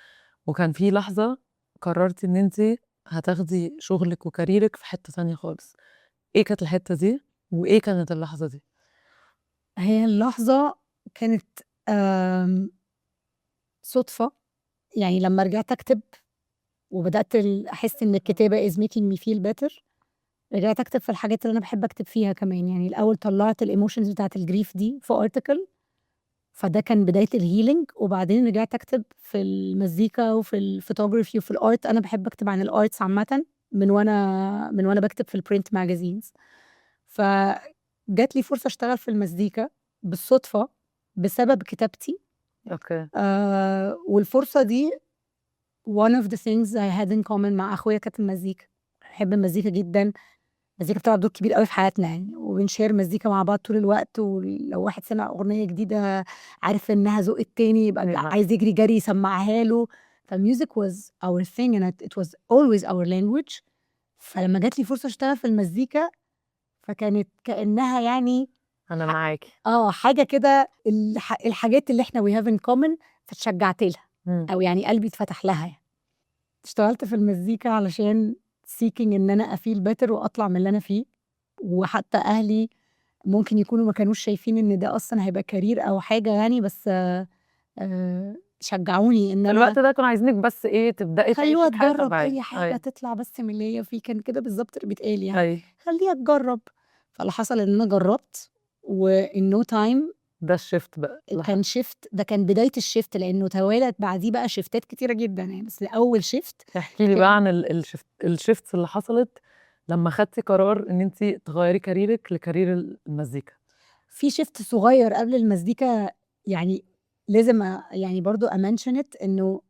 وكان في لحظة قررتِ إن أنتِ هتاخدي شغلِك و career ك في حتة تانية خالص. إيه كانت الحتة دي وإيه كانت اللحظة دي؟ هي اللحظة كانت صدفة، يعني لما رجعت أكتب وبدأت أحس إن الكتابة is making me feel better، رجعت أكتب في الحاجات اللي أنا بحب أكتب فيها كمان. يعني الأول طلعت ال emotions بتاعت ال grief دي في article، فده كان بداية ال healing. وبعدين رجعت أكتب في المزيكا وفي الفوتوغرافي وفي ال art. أنا بحب أكتب عن ال arts عامة من وأنا بكتب في ال print magazines. فجات لي فرصة أشتغل في المزيكا بالصدفة بسبب كتابتي. والفرصة دي one of the things I had in common مع أخويا كانت المزيكا. بحب المزيكا جدا، المزيكا بتلعب دور كبير قوي في حياتنا يعني، وبن share مزيكا مع بعض طول الوقت، ولو واحد سمع أغنية جديدة عارف إنها ذوق التاني يبقى عايز يجري جري يسمعها له. ف music was our thing and it was always our language. فلما جات لي فرصة أشتغل في المزيكا فكانت كأنها يعني أنا معاكي. حاجة كده الحاجات اللي إحنا we have in common، فاتشجعت لها. أو يعني قلبي اتفتح لها يعني. اشتغلت في المزيكا علشان seeking إن أنا أ feel better وأطلع من اللي أنا فيه، وحتى أهلي ممكن يكونوا ما كانوش شايفين إن ده أصلاً هيبقى career أو حاجة يعني، بس شجعوني إن في أنا الوقت ده كانوا عايزينِك بس إيه، تبدئي خلوها تعيشي حياة تجرب طبيعية. أي حاجة تطلع بس من اللي هي فيه، كان كده بالضبط اللي بيتقال يعني. خليها تجرب. فاللي حصل إن أنا جربت و in no time ده ال shift بقى. كان shift، ده كان بداية ال shift، لأنه توالت بعديه بقى shift ات كتيرة جدًا يعني، بس أول shift احكي لي كان بقى عن ال shifts اللي حصلت لما خدتِ قرار إن أنتِ تغيّري career ك ل career المزيكا. في shift صغير قبل المزيكا، يعني لازم يعني برضه أ mention it، إنه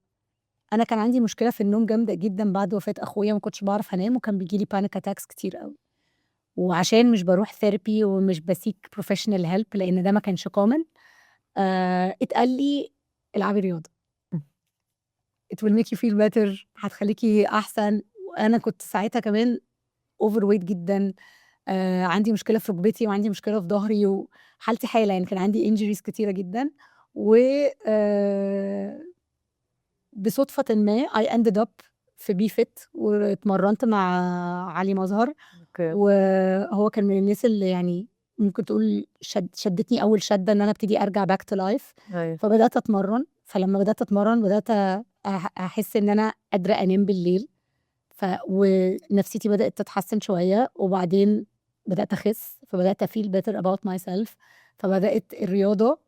أنا كان عندي مشكلة في النوم جامدة جدًا بعد وفاة أخويا، ما كنتش باعرف أنام وكان بييجي لي panic attacks كتير أوي. وعشان مش باروح therapy ومش ب seek professional help لأن ده ما كانش common، اتقال لي العبي رياضة. It will make you feel better، هتخليكِ أحسن. وأنا كنت ساعتها كمان overweight جدًا، عندي مشكلة في ركبتي وعندي مشكلة في ضهري وحالتي حالة يعني، كان عندي injuries كتيرة جدًا. و بصدفةٍ ما I ended up في Be Fit واتمرنت مع علي مظهر. وهو كان من الناس اللي يعني ممكن تقول شدتني أول شدة إن أنا أبتدي أرجع back to life. فبدأت أتمرن، فلما بدأت أتمرن بدأت أحس إن أنا قادرة أنام بالليل، ونفسيتي بدأت تتحسن شوية، وبعدين بدأت أخس، فبدأت أ feel better about myself. فبدأت الرياضة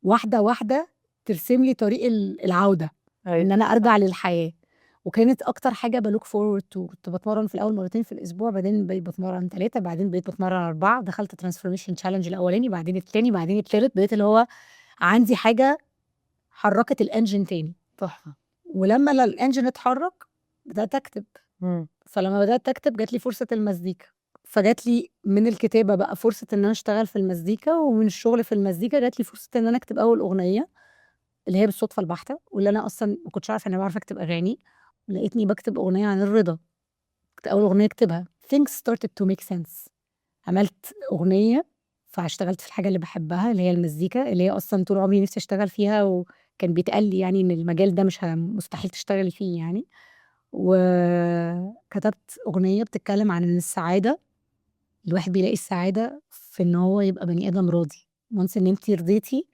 واحدة واحدة ترسم لي طريق العودة، إن أنا أرجع للحياة. وكانت أكتر حاجة ب look forward to. كنت بتمرن في الأول مرتين في الأسبوع، بعدين بقيت بتمرن 3، بعدين بقيت بتمرن 4، دخلت transformation challenge الأولاني، بعدين التاني، بعدين التالت، بقيت اللي هو عندي حاجة حركت ال engine تاني. ولما ال engine اتحرك بدأت أكتب. فلما بدأت أكتب جات لي فرصة المزيكا، فجات لي من الكتابة بقى فرصة إن أنا أشتغل في المزيكا، ومن الشغل في المزيكا جات لي فرصة إن أنا أكتب أول أغنية اللي هي بالصدفة البحتة، واللي أنا أصلاً ما كنتش عارفة إن أنا بعرف أكتب أغاني. لقيتني بكتب أغنية عن الرضا، كانت أول أغنية أكتبها. things started to make sense. عملت أغنية، فاشتغلت في الحاجة اللي بحبها اللي هي المزيكا، اللي هي أصلاً طول عمري نفسي أشتغل فيها، وكان بيتقال لي يعني إن المجال ده مش مستحيل تشتغلي فيه يعني. وكتبت أغنية بتتكلم عن إن السعادة، الواحد بيلاقي السعادة في إن هو يبقى بني آدم راضي. once إن أنتِ رضيتي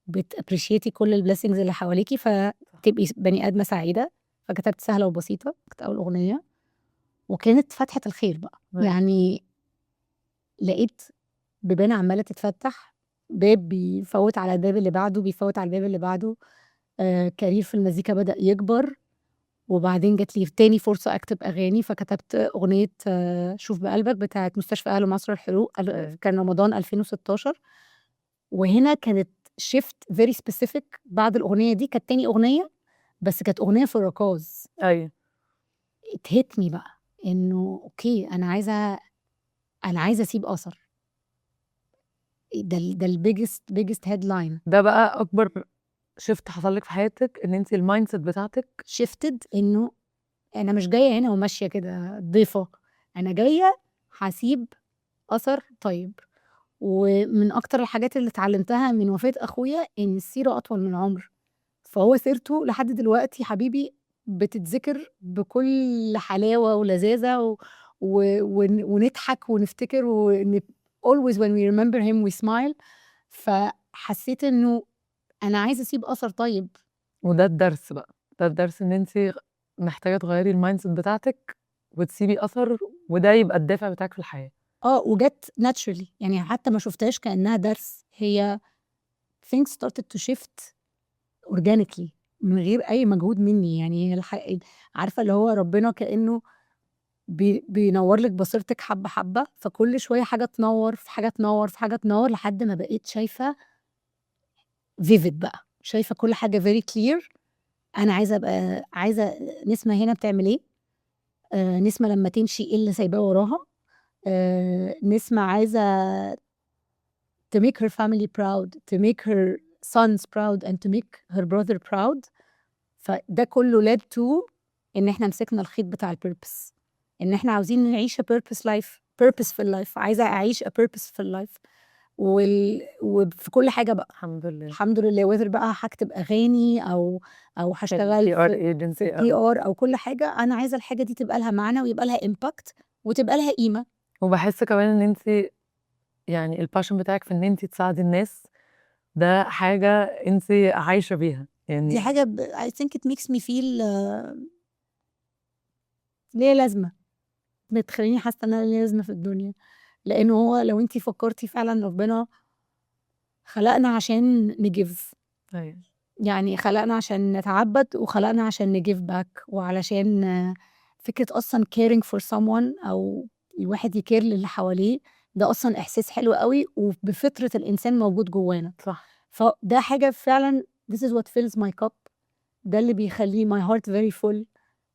بت appreciate ي كل ال blessings اللي حواليكي، فتبقي بني آدمة سعيدة. فكتبت سهلة وبسيطة، كانت أول أغنية، وكانت فتحة الخير بقى. يعني لقيت بيبان عمالة تتفتح، باب بيفوت على الباب اللي بعده، بيفوت على الباب اللي بعده. Career في المزيكا بدأ يكبر، وبعدين جات لي تاني فرصة أكتب أغاني، فكتبت أغنية شوف بقلبك بتاعت مستشفى أهل مصر الحروق، كان رمضان 2016. وهنا كانت shift very specific. بعد الأغنية دي كانت تاني أغنية، بس كانت أغنية في ال cause. It hit me بقى إنه okay، أنا عايزة أسيب أثر. ده ال biggest headline. ده بقى أكبر shift حصل لك في حياتك، إن أنتِ ال mindset بتاعتك shifted، إنه أنا مش جاية هنا وماشية كده ضيفة، أنا جاية هاسيب أثر طيب. ومن أكتر الحاجات اللي اتعلمتها من وفاة أخويا إن السيرة أطول من العمر، فهو سيرته لحد دلوقتي حبيبي بتتذكر بكل حلاوة ولذاذة ونضحك ونفتكر always when we remember him we smile. فحسيت إنه أنا عايزة أسيب أثر طيب. وده الدرس بقى، ده الدرس إن أنتِ محتاجة تغيري ال mindset بتاعتك وتسيبي أثر، وده يبقى الدافع بتاعك في الحياة. وجت naturally، يعني حتى ما شفتهاش كأنها درس، هي things started to shift organically من غير أي مجهود مني. يعني عارفة اللي هو ربنا كأنه بينور لك بصيرتك حبة حبة، فكل شوية حاجة تنور في حاجة تنور في حاجة تنور، لحد ما بقيت شايفة vivid بقى، شايفة كل حاجة very clear. أنا عايزة أبقى، عايزة نسمة هنا بتعمل إيه، نسمة لما تمشي إيه اللي سايباه وراها، نسمة عايزة to make her family proud، to make her sons proud and to make her brother proud. فده كله led to إن إحنا مسكنا الخيط بتاع ال purpose، إن إحنا عاوزين نعيش a purpose life، purposeful life. عايزة أعيش a purposeful life وفي كل حاجة بقى. الحمد لله. الحمد لله. whether بقى هكتب أغاني أو هشتغل PR في agency PR أو كل حاجة، أنا عايزة الحاجة دي تبقى لها معنى ويبقى لها impact وتبقى لها قيمة. وبحس كمان إن أنتِ يعني ال passion بتاعك في إن أنتِ تساعدي الناس ده حاجة أنتِ عايشة بيها يعني. دي حاجة I think it makes me feel ليا لازمة، بتخليني حاسة إن أنا ليا لازمة في الدنيا، لأنه هو لو أنتِ فكرتي فعلاً ربنا خلقنا عشان ن give. يعني خلقنا عشان نتعبد وخلقنا عشان ن give back، وعلشان فكرة أصلاً caring for someone أو الواحد ي care للي حواليه، ده أصلاً إحساس حلو قوي وبفطرة الإنسان موجود جوانا. فده حاجة فعلاً this is what fills my cup، ده اللي بيخلي my heart very full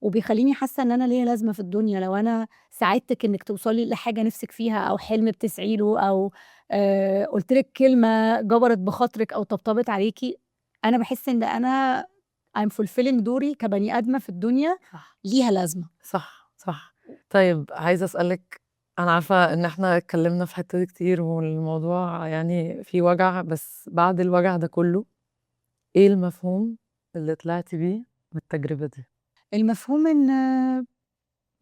وبيخليني حاسة إن أنا ليا لازمة في الدنيا. لو أنا ساعدتك إنك توصلي لحاجة نفسك فيها أو حلم بتسعي له أو قلت لك كلمة جبرت بخاطرك أو طبطبت عليكي، أنا بحس إن أنا I'm fulfilling دوري كبني آدمة في الدنيا ليها لازمة. صح صح. طيب عايزة أسألك، أنا عارفة إن إحنا اتكلمنا في الحتة دي كتير والموضوع يعني فيه وجع، بس بعد الوجع ده كله إيه المفهوم اللي طلعتي بيه من التجربة دي؟ المفهوم إن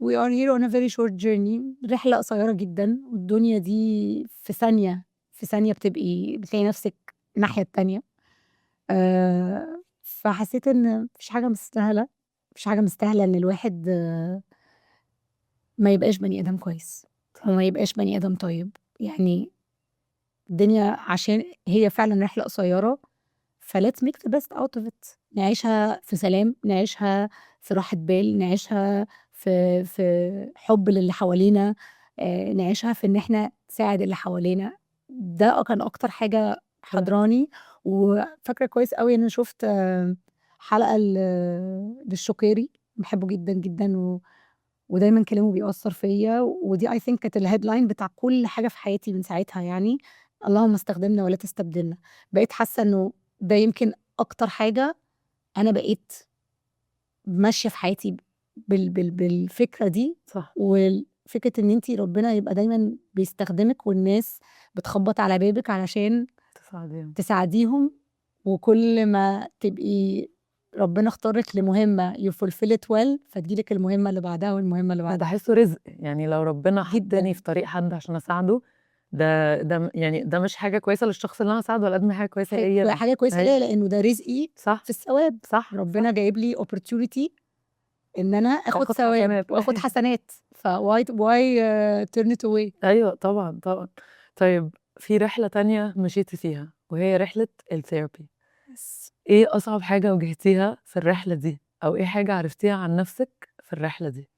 we are here on a very short journey، رحلة قصيرة جداً، والدنيا دي في ثانية، في ثانية بتبقي بتلاقي نفسك الناحية التانية. فحسيت إن مفيش حاجة مستاهلة، مفيش حاجة مستاهلة إن الواحد ما يبقاش بني آدم كويس وما يبقاش بني آدم طيب. يعني الدنيا عشان هي فعلاً رحلة قصيرة، ف let's make the best out of it، نعيشها في سلام، نعيشها في راحة بال، نعيشها في حب للي حوالينا، نعيشها في إن إحنا نساعد اللي حوالينا. ده كان أكتر حاجة حضراني. وفاكرة كويس أوي إن أنا شفت حلقة للشقيري، بحبه جداً جداً ودايماً كلامه بيأثر فيا، ودي I think كانت ال headline بتاع كل حاجة في حياتي من ساعتها، يعني اللهم استخدمنا ولا تستبدلنا. بقيت حاسة إنه ده يمكن أكتر حاجة أنا بقيت ماشية في حياتي بالفكرة دي. وفكرة إن أنتِ ربنا يبقى دايماً بيستخدمك والناس بتخبط على بابك علشان تساعديهم. تساعديهم، وكل ما تبقي ربنا اختارك لمهمة you fulfill it well، فتجيلك المهمة اللي بعدها والمهمة اللي بعدها. بحسه رزق، يعني لو ربنا حطني في طريق حد عشان أساعده، ده يعني ده مش حاجة كويسة للشخص اللي أنا هاساعده على قد ما هي حاجة كويسة ليا أنا. حاجة كويسة ليا لأنه ده رزقي في الثواب. ربنا جايب لي opportunity إن أنا آخد آخد ثواب حسنات. وآخد حسنات، ف why turn it away. أيوه طبعًا، طبعًا. طيب في رحلة تانية مشيتِ فيها وهي رحلة ال therapy. إيه أصعب حاجة واجهتيها في الرحلة دي، أو إيه حاجة عرفتيها عن نفسِك في الرحلة دي؟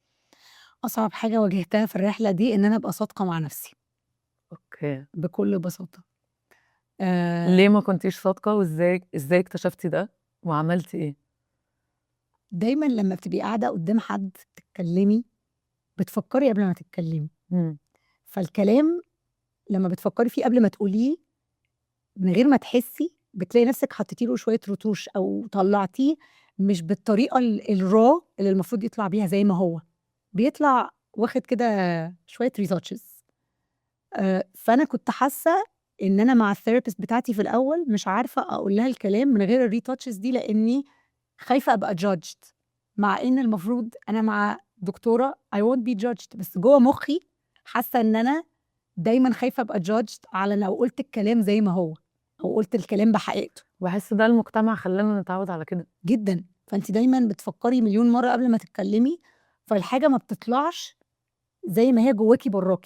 أصعب حاجة واجهتها في الرحلة دي إن أنا أبقى صادقة مع نفسي. بكل بساطة. ليه ما كنتيش صادقة، وإزاي اكتشفتي ده وعملتِ إيه؟ دايماً لما بتبقي قاعدة قدام حد بتتكلمي بتفكري قبل ما تتكلمي. فالكلام لما بتفكري فيه قبل ما تقوليه من غير ما تحسي بتلاقي نفسك حطيتي له شوية رتوش أو طلعتيه مش بالطريقة ال raw اللي المفروض يطلع بيها زي ما هو، بيطلع واخد كده شوية retouches. فأنا كنت حاسة إن أنا مع ال therapist بتاعتي في الأول مش عارفة أقول لها الكلام من غير ال retouches دي، لإني خايفة أبقى judged، مع إن المفروض أنا مع دكتورة I won't be judged، بس جوّه مخي حاسة إن أنا دايمًا خايفة أبقى judged على لو قُلت الكلام زي ما هو، أو قُلت الكلام بحقيقته. باحس ده المجتمع خلّانا نتعود على كده. جدًا، فأنتِ دايمًا بتفكّري مليون مرّة قبل ما تتكلمي، فالحاجة ما بتطلعش زي ما هي جواكِ براكِ،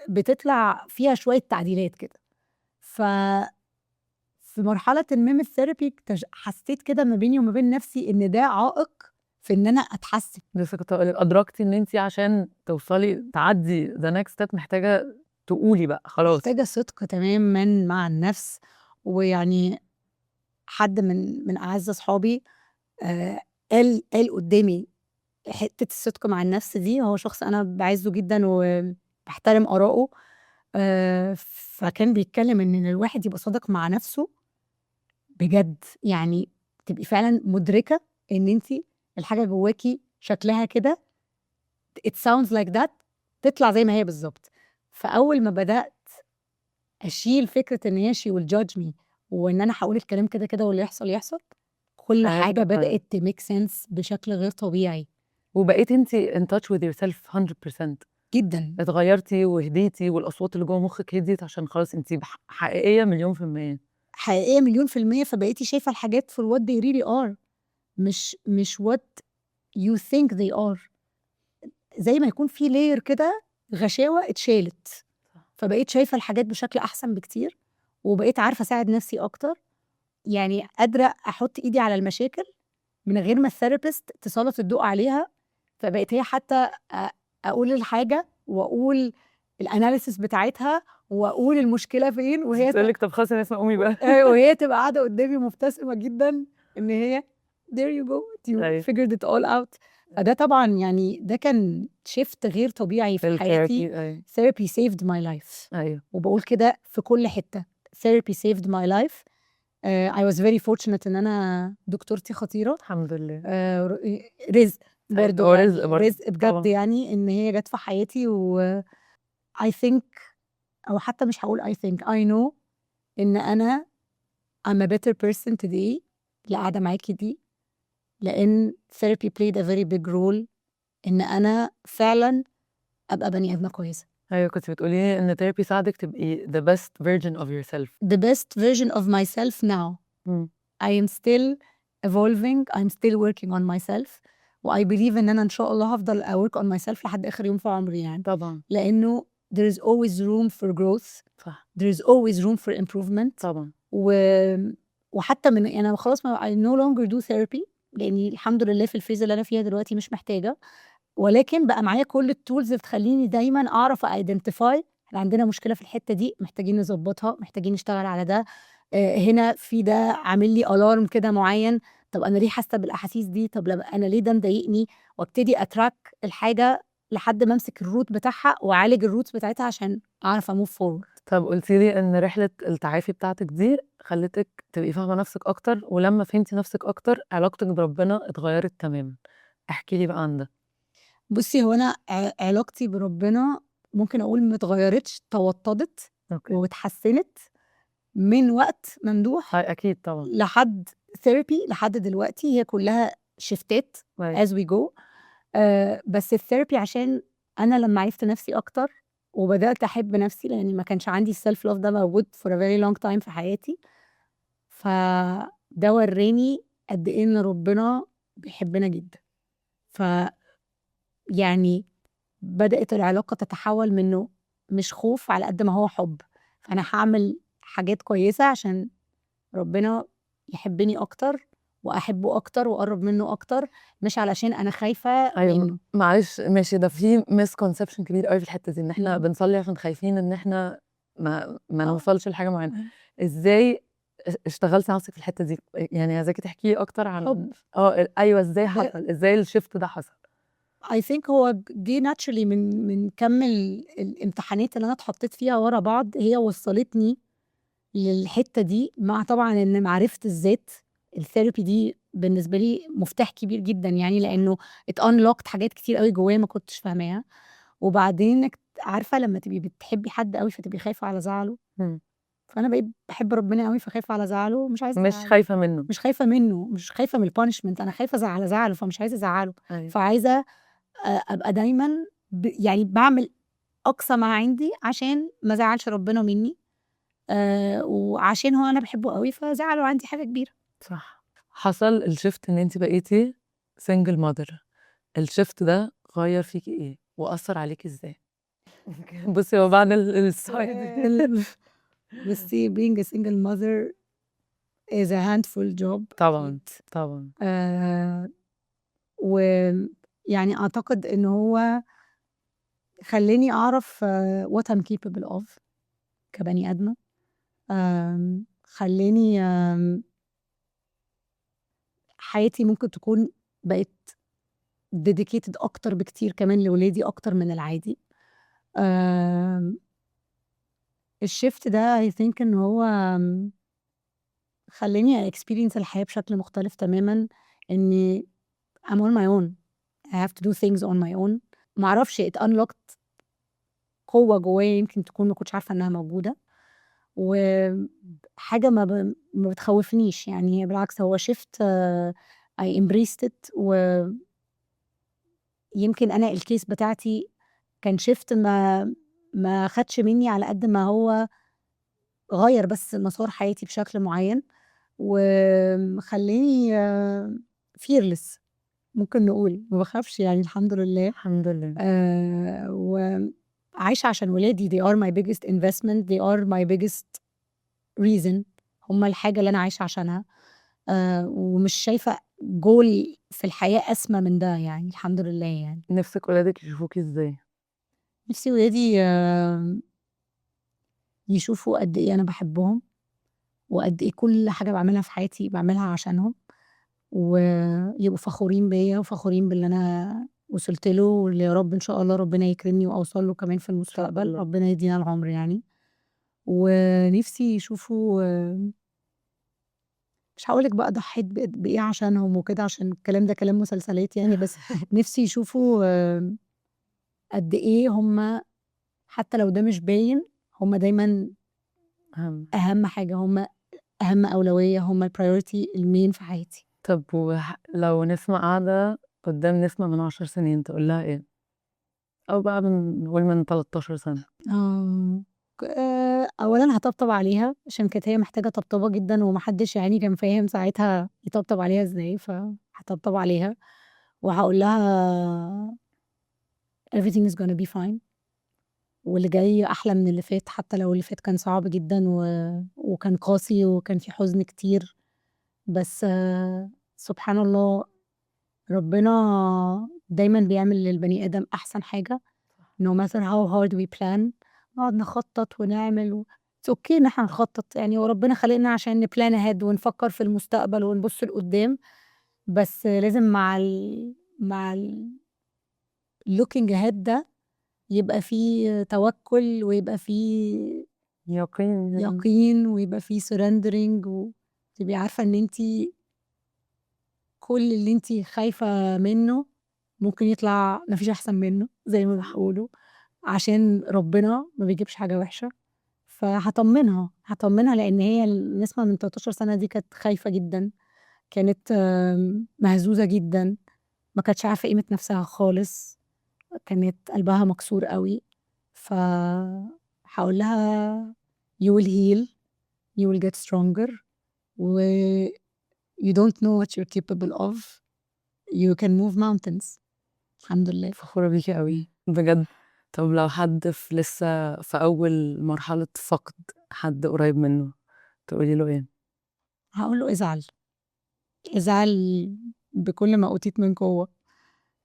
بتطلع فيها شوية تعديلات كده. في مرحلةٍ ما من ال therapy حسيت كده ما بيني وما بين نفسي إن ده عائق في إن أنا أتحسن. لسه كنت هاقول لِك، أدركتِ إن أنتِ عشان توصلي تعدّي the next step محتاجة تقولي بقى خلاص. محتاجة صدق تمامًا مع النفس، ويعني حد من أعز أصحابي قال قدّامي حتّة الصدق مع النفس دي، هو شخص أنا باعزّه جدًا وباحترم آراءه، فكان بيتكلم إن الواحد يبقى صادق مع نفسه بجد، يعني تبقي فعلًا مدركة إن أنتِ الحاجة جواكِ شكلها كده، it sounds like that، تطلع زي ما هي بالضبط. فأول ما بدأت أشيل فكرة إن هي she will judge me وإن أنا هاقول الكلام كده، كده واللي يحصل يحصل، كل حاجة بدأت ت make sense بشكل غير طبيعي. وبقيتِ أنتِ in touch with yourself 100%. جدًا. اتغيرتِ وهديتِ والأصوات اللي جوّه مخِّك هديت عشان خلاص أنتِ حقيقية مليون في المِيّة. حقيقية مليون في المِيّة، فبقيتِ شايفة الحاجات for what they really are، مش what you think they are. زي ما يكون في layer كده غشاوة اتشالت، فبقيت شايفة الحاجات بشكل أحسن بكتير، وبقيت عارفة أساعد نفسي أكتر، يعني قادرة أحط إيدي على المشاكل من غير ما ال therapist تسلط الضوء عليها، فبقيت هي حتى أقول الحاجة وأقول ال analysis بتاعتها وأقول المشكلة فين، وهي تقول لِك طب خلاص يا نسمة قومي بقى. أيوه، وهي تبقى قاعدة قدامي مبتسمة جدًا إن هي there you go، you figured it all out. فده طبعًا يعني ده كان shift غير طبيعي في حياتي. ال therapy، أيوه. therapy saved my life. وباقول كده في كل حتة، therapy saved my life. I was very fortunate إن أنا دكتورتي خطيرة. الحمد لله. رزق برضه، هو رزق برضه. رزق بجد يعني إن هي جات في حياتي، و I think، أو حتى مش هاقول I think، I know إن أنا I'm a better person today اللي قاعدة معاكِ دي، لإن therapy played a very big role إن أنا فعلًا أبقى بني آدمة كويسة. أيوه، كنتِ بتقولي لي إن therapy ساعدِك تبقي the best version of yourself. The best version of myself now. I am still evolving، I'm still working on myself، و I believe إن أنا إن شاء الله هافضل أ work on myself لحد آخر يوم في عمري يعني. لإنه there is always room for growth. There is always room for improvement. وحتى من أنا خلاص ما I no longer do therapy، لإني الحمد لله في ال phase اللي أنا فيها دلوقتي مش محتاجة، ولكن بقى معايا كل ال tools اللي تخلّيني دايمًا أعرف أ identify إحنا عندنا مشكلة في الحتة دي، محتاجين نضبطها، محتاجين نشتغل على ده، هنا في ده عامل لي alarm كده معين، طب أنا ليه حاسة بالأحاسيس دي، طب أنا ليه ده مضايقني، وابتدي أ track الحاجة لحد ما أمسك ال root بتاعها وأعالج ال roots بتاعتها عشان أعرف أ move forward. طب قُلتِ لي إن رحلة التعافي بتاعتِك دي خلّتِك تبقي فاهمة نفسِك أكتر، ولمّا فهمتِ نفسِك أكتر علاقتِك بربنا اتغيرت تمامًا، احكي لي بقى عن ده. بُصّي، هو أنا علاقتي بربنا ممكن أقول ما اتغيرتش، توطّدت واتحسنت من وقت ممدوح أكيد طبعًا. لحد therapy لحد دلوقتي، هي كلها shift ات as we go. بس ال therapy عشان أنا لمّا عرفت نفسي أكتر وبدأت أحب نفسي، لإني ما كانش عندي ال self love ده موجود for a very long time في حياتي، فده ورّاني قد إيه إن ربنا بيحبنا جدًا. يعني بدأت العلاقة تتحول منه مش خوف على قد ما هو حب، فأنا هاعمل حاجات كويسة عشان ربنا يحبني أكتر وأحبه أكتر وأقرب منه أكتر، مش علشان أنا خايفة منه. معلش ماشي، ده في misconception كبير أوي في الحتة دي، إن إحنا بنصلي عشان خايفين إن إحنا ما نوصلش لحاجة معينة. إزاي اشتغلتِ على نفسِك في الحتة دي؟ يعني عايزاكِ تحكي لي أكتر عن حب. أيوه، إزاي حصل؟ إزاي ال shift ده حصل؟ I think هو جه naturally من كَم الامتحانات اللي أنا اتحطيت فيها ورا بعض، هي وصّلتني للحتة دي، مع طبعًا إن معرفة الذات، ال therapy دي بالنسبة لي مفتاح كبير جدًا يعني، لإنه it unlocked حاجات كتير أوي جوايا ما كنتش فاهماها. وبعدين إنِّك عارفة لمّا تبقي بتحبي حد أوي فتبقي خايفة على زعله؟ فأنا بقيت باحب ربنا أوي، فخايفة على زعله ومش عايزة مش أزعّله. خايفة منه. مش خايفة منه، مش خايفة من ال punishment، أنا خايفة على زعله، فمش عايزة أزعّله. فعايزة أبقى دايمًا يعني باعمل أقصى ما عندي عشان ما أزعّلش ربنا منّي، وعشان هو أنا باحبه أوي، فزعله عندي حاجة كبيرة. صح. حصل ال shift إن أنتِ بقيتِ single mother، ال shift ده غيّر فيكِ إيه وأثّر عليكِ إزاي؟ بُصّي، هو بعد السؤال. بُصّي، being a single mother is a handful job. طبعًا، أكيد. طبعًا. ويعني أعتقد إن هو خلّاني أعرف what I'm capable of كبني آدمة. خلّاني حياتي ممكن تكون بقت dedicated أكتر بكتير كمان لولادي أكتر من العادي. ال shift ده I think إن هو خلّاني أ experience الحياة بشكل مختلف تمامًا، إني I'm on my own، I have to do things on my own. ما أعرفش، it unlocked قوة جوايا يمكن تكون ما كنتش عارفة إنها موجودة، وحاجة ما بتخوفنيش يعني، بالعكس، هو shift I embraced it. و يمكن أنا ال case بتاعتي كان shift ما خدش مني على قد ما هو غيّر بس مسار حياتي بشكل معين، وخلّاني fearless ممكن نقول، ما باخافش يعني، الحمد لله. الحمد لله. وعايشة عشان ولادي، they are my biggest investment، they are my biggest reason، هم الحاجة اللي أنا عايشة عشانها، ومش شايفة goal في الحياة أسمى من ده يعني، الحمد لله يعني. نفسِك ولادِك يشوفوكِ إزاي؟ نفسي ولادي يشوفوا قد إيه أنا باحبهم، وقد إيه كل حاجة باعملها في حياتي باعملها عشانهم، ويبقوا فخورين بيا وفخورين باللي أنا وصلت له، واللي يا رب إن شاء الله ربنا يكرمني وأوصل له كمان في المستقبل، الله. ربنا يدينا العمر يعني. ونفسي يشوفوا، مش هاقول لِك بقى ضحيت بإيه عشانهم وكده، عشان الكلام ده كلام مسلسلات يعني، بس نفسي يشوفوا قد إيه هم، حتى لو ده مش باين، هم دايمًا أهم. أهم حاجة، هم أهم أولوية، هم ال priority ال main في حياتي. طب لو نسمة قاعدة قدام نسمة من 10 سنين، تقول لها إيه؟ أو بقى نقول من 13 سنة. أولاً هاطبطب عليها عشان كانت هي محتاجة طبطبة جدًا، وما حدش يا عيني كان فاهم ساعتها يطبطب عليها إزاي، فهاطبطب عليها وهاقول لها everything is gonna be fine، واللي جاي أحلى من اللي فات، حتى لو اللي فات كان صعب جدًا وكان قاسي وكان في حزن كتير، بس سبحان الله، ربنا دايمًا بيعمل للبني آدم أحسن حاجة، no matter how hard we plan، نقعد نخطط ونعمل it's okay إن إحنا نخطط يعني، وربنا خالقنا عشان ن plan ahead ونفكر في المستقبل ونبص لقدام، بس لازم مع ال looking ahead ده يبقى في توكل ويبقى في يقين. يقين، ويبقى في surrendering، وتبقي عارفة إن أنتِ كل اللي أنتِ خايفة منه ممكن يطلع ما فيش أحسن منه زي ما بيقولوا، عشان ربنا ما بيجيبش حاجة وحشة. فهاطمنها، هاطمنها، لأن هي النسمة من 13 سنة دي كانت خايفة جدًا، كانت مهزوزة جدًا، ما كانتش عارفة قيمة نفسها خالص، كانت قلبها مكسور أوي، ف هاقول لها you will heal، you will get stronger، و you don't know what you're capable of، you can move mountains، الحمد لله. فخورة بيكي أوي بجد. طب لو حد في لسه في أول مرحلة فقد حد قريب منه، تقولي له إيه؟ هاقول له ازعل، ازعل بكل ما أوتيت من قوة،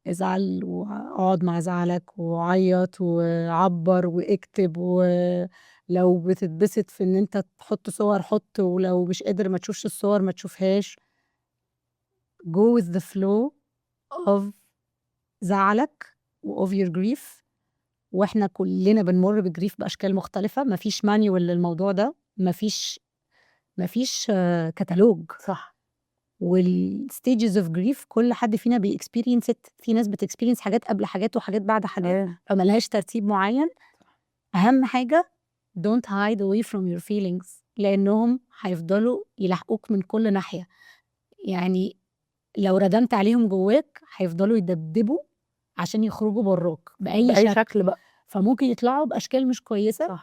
ازعل واقعد مع زعلك وعيط وعبر واكتب، ولو بتتبسط في إن أنت تحط صور حط، ولو مش قادر ما تشوفش الصور ما تشوفهاش، go with the flow of زعلك و of your grief. وإحنا كلنا بنمر ب grief بأشكال مختلفة، مفيش manual للموضوع ده، مفيش كتالوج. وال stages of grief كل حد فينا بي experience it، في ناس بت experience حاجات قبل حاجات وحاجات بعد حاجات، فملهاش ترتيب معين. أهم حاجة don't hide away from your feelings، لأنهم هيفضلوا يلاحقوك من كل ناحية. يعني لو ردمت عليهم جواك هيفضلوا يدبدبوا عشان يخرجوا براك بأي بأي شكل. شكل بقى. فممكن يطلعوا بأشكال مش كويسة،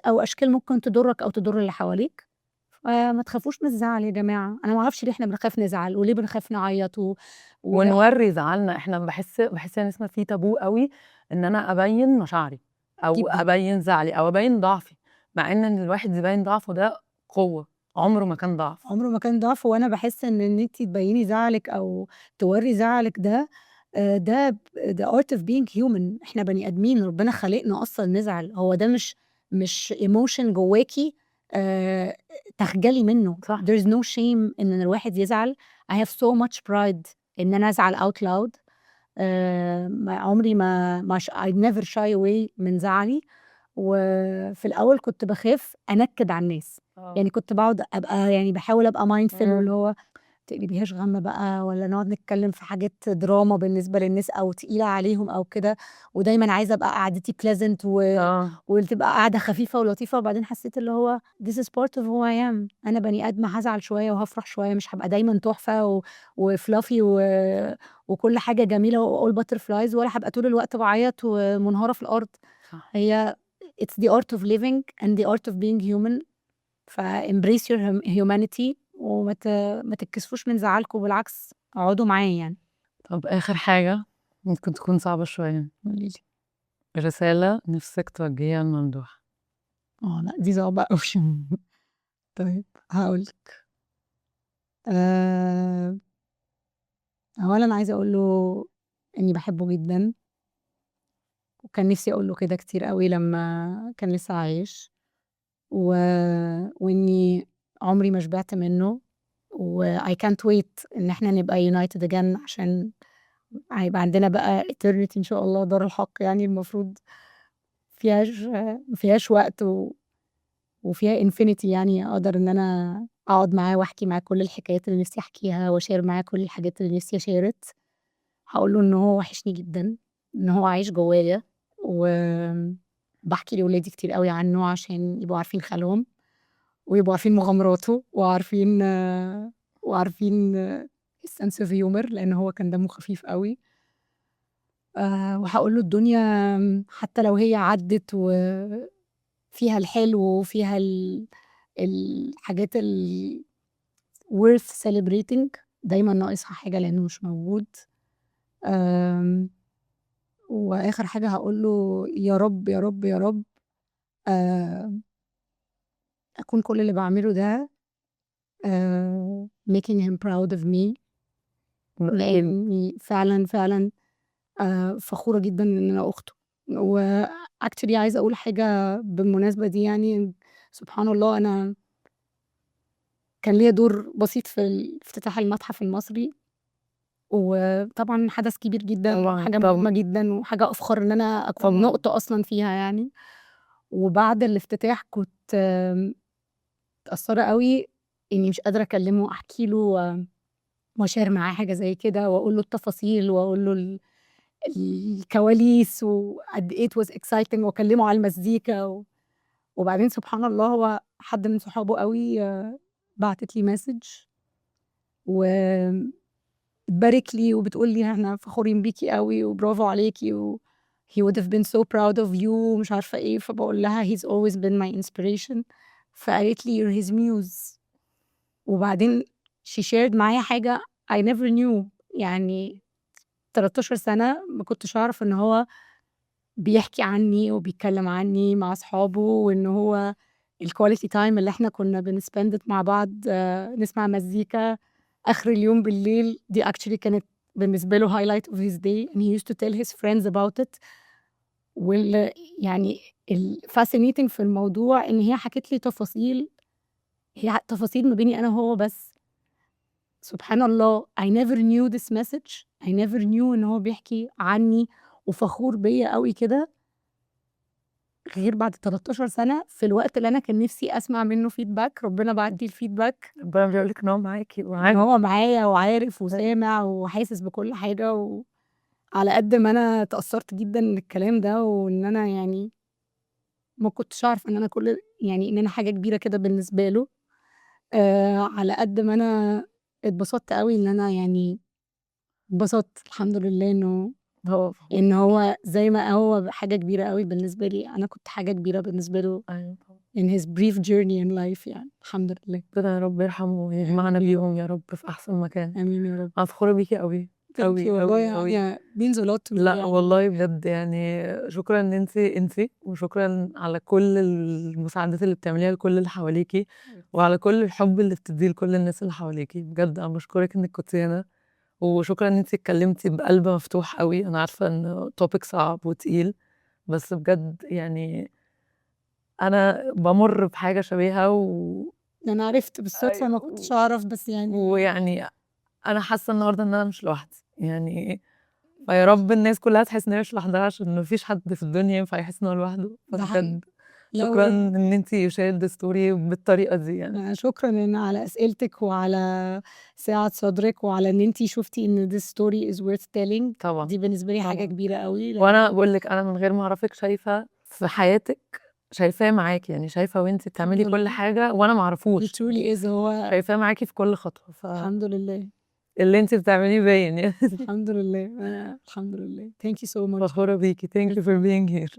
أو أشكال ممكن تضرك أو تضر اللي حواليك. فما تخافوش من الزعل يا جماعة. أنا ما أعرفش ليه إحنا بنخاف نزعل وليه بنخاف نعيط ونوري زعلنا. إحنا بحس إن اسمها في تابو قوي إن أنا أبين مشاعري أو جداً. أبين زعلي أو أبين ضعفي، مع إن الواحد يبين ضعفه ده قوة، عمره ما كان ضعف. عمره ما كان ضعف. وأنا بحس إن أنتي تبيني زعلك أو توري زعلك ده the art of being human. إحنا بني آدمين، ربنا خلقنا أصلاً نزعل. هو ده مش emotion جواكي تخجلي منه. There's no shame إن الواحد يزعل. I have so much pride إن أنا أزعل out loud. ما عمري ما I never shy away من زعلي. وفي الأول كنت بخاف أنكد على الناس. كنت بقعد أبقى بحاول أبقى mindful، واللي هو تقلبيهاش غم بقى، ولا نقعد نتكلم في حاجات دراما بالنسبة للناس أو تقيلة عليهم أو كده. ودايماً عايزة أبقى قعدتي pleasant وتبقى قعدة خفيفة ولطيفة. وبعدين حسيت اللي هو this is part of who I am. أنا بني آدمة هزعل شوية وهفرح شوية، مش هبقى دايماً تحفة و fluffy وكل حاجة جميلة و all butterflies، ولا هبقى طول الوقت بعيط ومنهارة في الأرض. هي it's the art of living and the art of being human. ف embrace your humanity وما ما تتكسفوش من زعلكم، بالعكس اقعدوا معاه. طب آخر حاجة ممكن تكون صعبة شوية. قوليلي. رسالة نفسك توجهيها لممدوح. لا دي صعبة أوي. طيب هقولك. أولاً عايزة أقول له إني بحبه جداً، وكان نفسي أقول له كده كتير قوي لما كان لسه عايش، وإني عمري ما شبعت منه، و I can't wait إن إحنا نبقى united again، عشان هيبقى عندنا بقى eternity إن شاء الله، دار الحق المفروض فيهاش وقت وفيها infinity، أقدر إن أنا أقعد معاه وأحكي معاه كل الحكايات اللي نفسي أحكيها وأشير معاه كل الحاجات اللي نفسي أ share. هقول له إن هو وحشني جداً، إن هو عايش جوايا، وبحكي لولادي كتير قوي عنه عشان يبقوا عارفين خالهم ويبقوا عارفين مغامراته وعارفين his sense of humor، لأن هو كان دمه خفيف قوي. وهقول له الدنيا حتى لو هي عدت وفيها الحلو وفيها الحاجات ال worth celebrating، دايما ناقصها حاجة لأنه مش موجود. وآخر حاجة هقول له يا رب يا رب يا رب، أكون كل اللي بعمله ده making him proud of me، لأني فعلا فعلا فخورة جدا إن أنا أخته. و actually عايزة أقول حاجة بالمناسبة دي، سبحان الله أنا كان ليا دور بسيط في افتتاح المتحف المصري، وطبعا حدث كبير جدا وحاجة مهمة جدا وحاجة أفخر إن أنا أكون نقطة أصلا فيها. وبعد الافتتاح كنت متأثرة قوي إني مش قادرة أكلمه وأحكي له وأ share معاه حاجة زي كده، وأقول له التفاصيل وأقول له الكواليس وقد إيه it was exciting، وأكلمه على المزيكا وبعدين سبحان الله هو حد من صحابه قوي بعتت لي message و بتبارك لي وبتقول لي احنا فخورين بيكي قوي وبرافو عليكي و he would have been so proud of you ومش عارفة ايه. فبقول لها he's always been my inspiration، فقالت لي you're his muse. وبعدين she shared معايا حاجة I never knew، 13 سنة ما كنتش أعرف إن هو بيحكي عني وبيتكلم عني مع أصحابه، وإن هو ال quality time اللي إحنا كنا بن spend مع بعض، نسمع مزيكا آخر اليوم بالليل، دي actually كانت بالنسبة له highlight of his day and he used to tell his friends about it. وال ال fascinating في الموضوع إن هي حكت لي تفاصيل، هي تفاصيل ما بيني أنا وهو بس. سبحان الله I never knew this message، I never knew إن هو بيحكي عني وفخور بيا قوي كده غير بعد 13 سنة، في الوقت اللي أنا كان نفسي أسمع منه feedback. ربنا بعت لي ال feedback، ربنا بيقول لك إن هو معاكي وعارف، إن هو معايا وعارف وسامع وحاسس بكل حاجة. وعلى قد ما أنا تأثرت جدا من الكلام ده، وإن أنا ما كنتش أعرف إن أنا كل يعني إن أنا حاجة كبيرة كده بالنسبة له، على قد ما أنا اتبسطت أوي إن أنا يعني اتبسطت الحمد لله إنه هو فخور. إن هو زي ما هو حاجة كبيرة أوي بالنسبة لي، أنا كنت حاجة كبيرة بالنسبة له أيوه طبعا. in his brief journey in life يعني، الحمد لله. ربنا يا رب يرحمه ويجمعنا بيهم يا رب في أحسن مكان. آمين يا رب. أنا فخورة بيكي أوي Thank you أوي والله أوي أوي. يعني means a lot to me لا يعني. والله بجد يعني شكرا إن انتي انتي، وشكرا على كل المساعدات اللي بتعمليها لكل اللي حواليكي، وعلى كل الحب اللي بتديه لكل الناس اللي حواليكي. بجد أنا بشكرك إنك كنتي هنا، وشكرا إن انتي اتكلمتي بقلب مفتوح قوي. أنا عارفة إنه topic صعب وتقيل، بس بجد يعني أنا بمر بحاجة شبيهة و أنا عرفت بالصدفة، ما كنتش أعرف بس يعني ويعني أنا حاسة النهاردة إن أنا مش لوحدي يعني، فيا رب الناس كلها تحس إن هي مش لوحدها، عشان مفيش حد في الدنيا ينفع يحس إن هو لوحده. ده حقيقي. فبجد لا شكرا إن انتي you shared the story بالطريقة دي يعني. شكرا إن على أسئلتك وعلى سعة صدرك وعلى إن انتي شفتي إن this story is worth telling. طبعا. دي بالنسبة لي حاجة كبيرة قوي. وأنا بقول لك أنا من غير ما أعرفك شايفة في حياتك، شايفاه معاكي يعني، شايفة وانتي بتعملي الحمد كل لله. حاجة وأنا معرفوش. It truly is هو شايفاه معاكي في كل خطوة، ف الحمد لله. اللي انتي بتعمليه باين يعني. الحمد لله، الحمد لله. Thank you so much. فخورة بيكي. Thank you for being here.